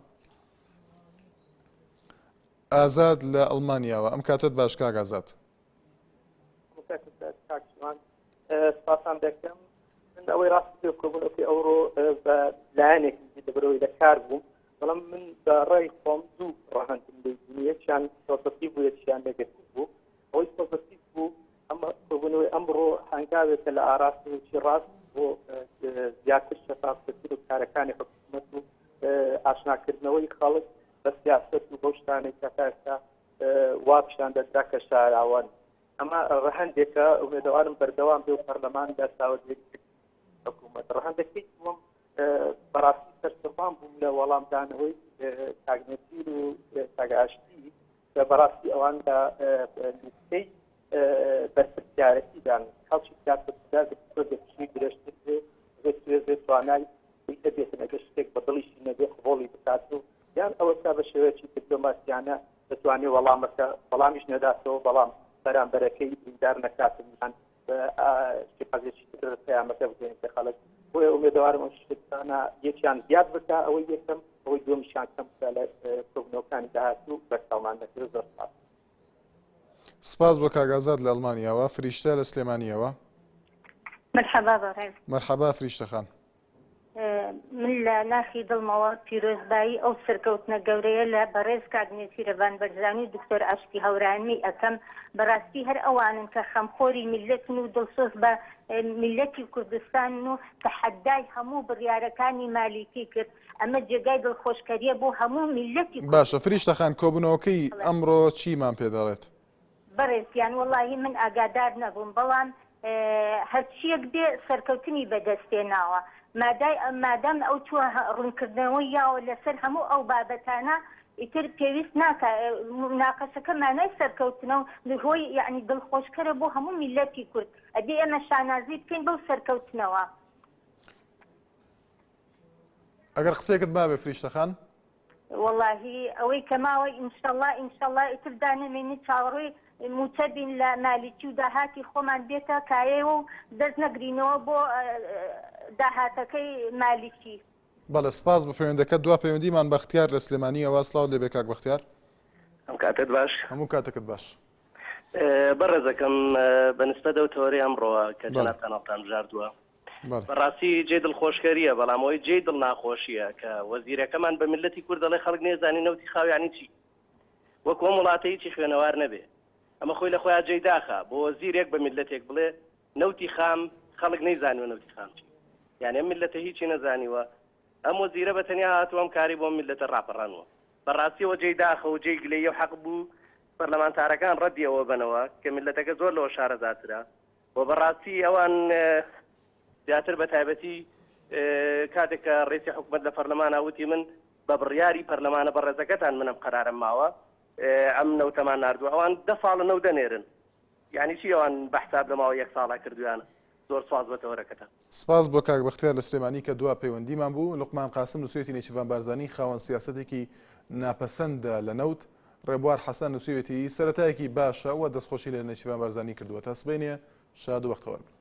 ئازاد لە ئەڵمانیاوە ئەم کاتت باش کاک ئازاد. سپاسان دەکەم من ئەوەی ڕاست پێ کۆبوونەوەکەی ئەوڕۆ بە لایەنێک لەبەرەوەی لە کار بووم بەڵام من بە ڕای خۆم دوو ڕەهەندم لێ بینی یەکیان پۆزەتیڤ بوو یەکیان نێگەتیڤ بوو. ئەوەی پۆزەتیڤ بوو ئەم کۆبوونەوەی ئەمڕۆ هەنگاوێکە لە ئاراستەیەکی ڕاست بۆ زیاتر شەفافکردن و کارەکانی حکوومەت و ئاشناکردنەوەی خەڵک بە سیاسەت و بەو شتانەی کە تا ئێستا وا پیشان دەدرا کە شاراوەن. ئەمە ڕەهەندێکە ئومێدەوارم بەردەوام بێ و پەرلەمان لە چاودێری حکوومەت. ڕەهەندەکەی دووەم بەڕاستی سەرسوڕمان بووم لە وەڵامدانەوەی کاک نێچیر و کاک ئاشتی کە بەڕاستی ئەوان لە لوتکەی بەرپرسیارەتیدان خەڵکی سیاسەتدا تۆزێک پشووی درێژتر بێ بێت توێزێ توانای هەبێتن ئەگەر شتێک بە دڵیشی نەبێ قبوڵی بکات و یان ئەوەتا بە شێوەیەکی دیپلۆماسیانە دەتوانێت وەڵامەکە وەڵامیش نەداتەوە بەڵام بەرامبەرەکەی بریندار نەکات و یان بە شێوازێکی تر پەیامەکە بگەیەنێتە خەڵک بۆیە ئومێدەوارم ئەم شتانە یەکیان زیاد بکا ئەوەی یەکەم ئەوەی دووەمیشیان کەم بکا لە کۆبوونەوەکانی داهاتوو بەرچاومان دەکرێت زۆر سپاس. سپاس بۆ کاک ئازاد لە ئەڵمانیاوە. فریشتە لە سلێمانییەوە. مەرحەبا بەڕێز. مەرحەبا فریشتە خان. من لە ناخی دڵمەوە پیرۆزبایی ئەو سەرکەوتنە گەورەیە لە بەڕێز کاک نێچیرەڤان بەرزانی و دکتۆر ئاشتی هەورامی ئەکەم بەڕاستی هەر ئەوانن کە خەمخۆری میللەتن و دڵسۆز بە میللەتی کوردستانن و تەحەدای هەموو بڕیارەکانی مالیکی کرد ئەمە جێگای دڵخۆشکەریە بۆ هەموو میللەتی باشە فریشتە خان کۆبونەوەکەی ئەمڕۆ چیمان پێ دەڵێت؟ بەڕێز گیان وەڵاهی من ئاگادار نەبووم بەڵام هەرچیەک بێ سەرکەوتنی بەدەست هێناوە مادای مادام ئەو چوە ڕوونکردنەوەی یاوە لەسەر هەموو ئەو بابەتانە ئیتر پێویست ناکا موناقەشەکە مانای سەرکەوتنە و هۆی یەعنی دڵخۆشکەرە بۆ هەموو میللەتی کورد ئەبێ ئێمە شانازی بکەین بەو سەرکەوتنەوە. ئەگەر قسەیەکت مابێ فریشتە خان. وەڵاهی ئەوەی کە ماوە ئینشەڵا ئینشەڵا ئیتر دانەمێنین چاوەڕێی موچە بین لە مالیکی و داهاتی خۆمان بێتە کایەوە و دەست نەگرینەوە بۆ داهاتەکەی مالیکی. بەڵێ سپاس بۆ پەیوەندەکەت دوا پەیوەندیمان بەختیار لە سلێمانیەوە سڵاوت لێبێ کاک بەختیار. ئەم کاتەت باش. هەموو کاتەکەت باش. بەڕێزەکەم بە نسبەت ئەو تەوەرەی ئەمڕۆوە کە جەنابتان هەڵتان بژاردووە بەڕاستی جێی دڵخۆشکەریە بەڵام ئەوەی جێی دڵناخۆشیە کە وەزیرەکەمان بە میللەتی کورد دەڵێ خەڵک نێزانی نەوتی خاو یانی چی وەکو ئەم وڵاتە هیچی خوێنەوار نەبێ ئەمە خۆی لە خۆیا جێی داخە بۆ وەزیرێک بە میللەتێک بڵێ نەوتی خام خەڵک نەیزانیوە نەوتی خام چی یانی ئەم میللەتە هیچی نەزانیوە ئەم وەزیرە بە تەنیا هاتووە ئەم کارەی بۆ ئەم میللەتە ڕاپەڕانوە بەڕاستی ئەوە جێی داخە و جێی گلەییە و حەق بوو پەرلەمانتارەکان ڕەدی ئەوە بەنەوە کە میللەتەکە زۆر لەوە شارەزاترە و بەڕاستی ئەوان زیاتر بە تایبەتی کاتێک کە ڕیسی حکومەت لە پەرلەمانا وتی من بە بڕیاری پەرلەمانە بەڕێزەکەتان من ئەم قەرارەم ماوە ئەم نەوتەمان ناردووە ئەوان دە ساڵە نەوت دەنێرن یانی چی ئەوان بە حساب لە ماوەی یەک ساڵا کردویانە زۆر سواز بە تەوەرەکەتان. سپاس بۆ کاک بەختیار لە سلێمانی کە دوا پەیوەندیمان بوو. لوقمان قاسم نووسیویەتی نێچیرڤان بارزانی خاوەن سیاسەتێکی ناپەسەندە لە نەوت. ڕێبوار حەسەن نووسیویەتی سەرەتایەکی باشە و دەستخۆشی لە نێچیرڤان بارزانی کردووە. تا سبەینێ شاد و بەختەوەر بن.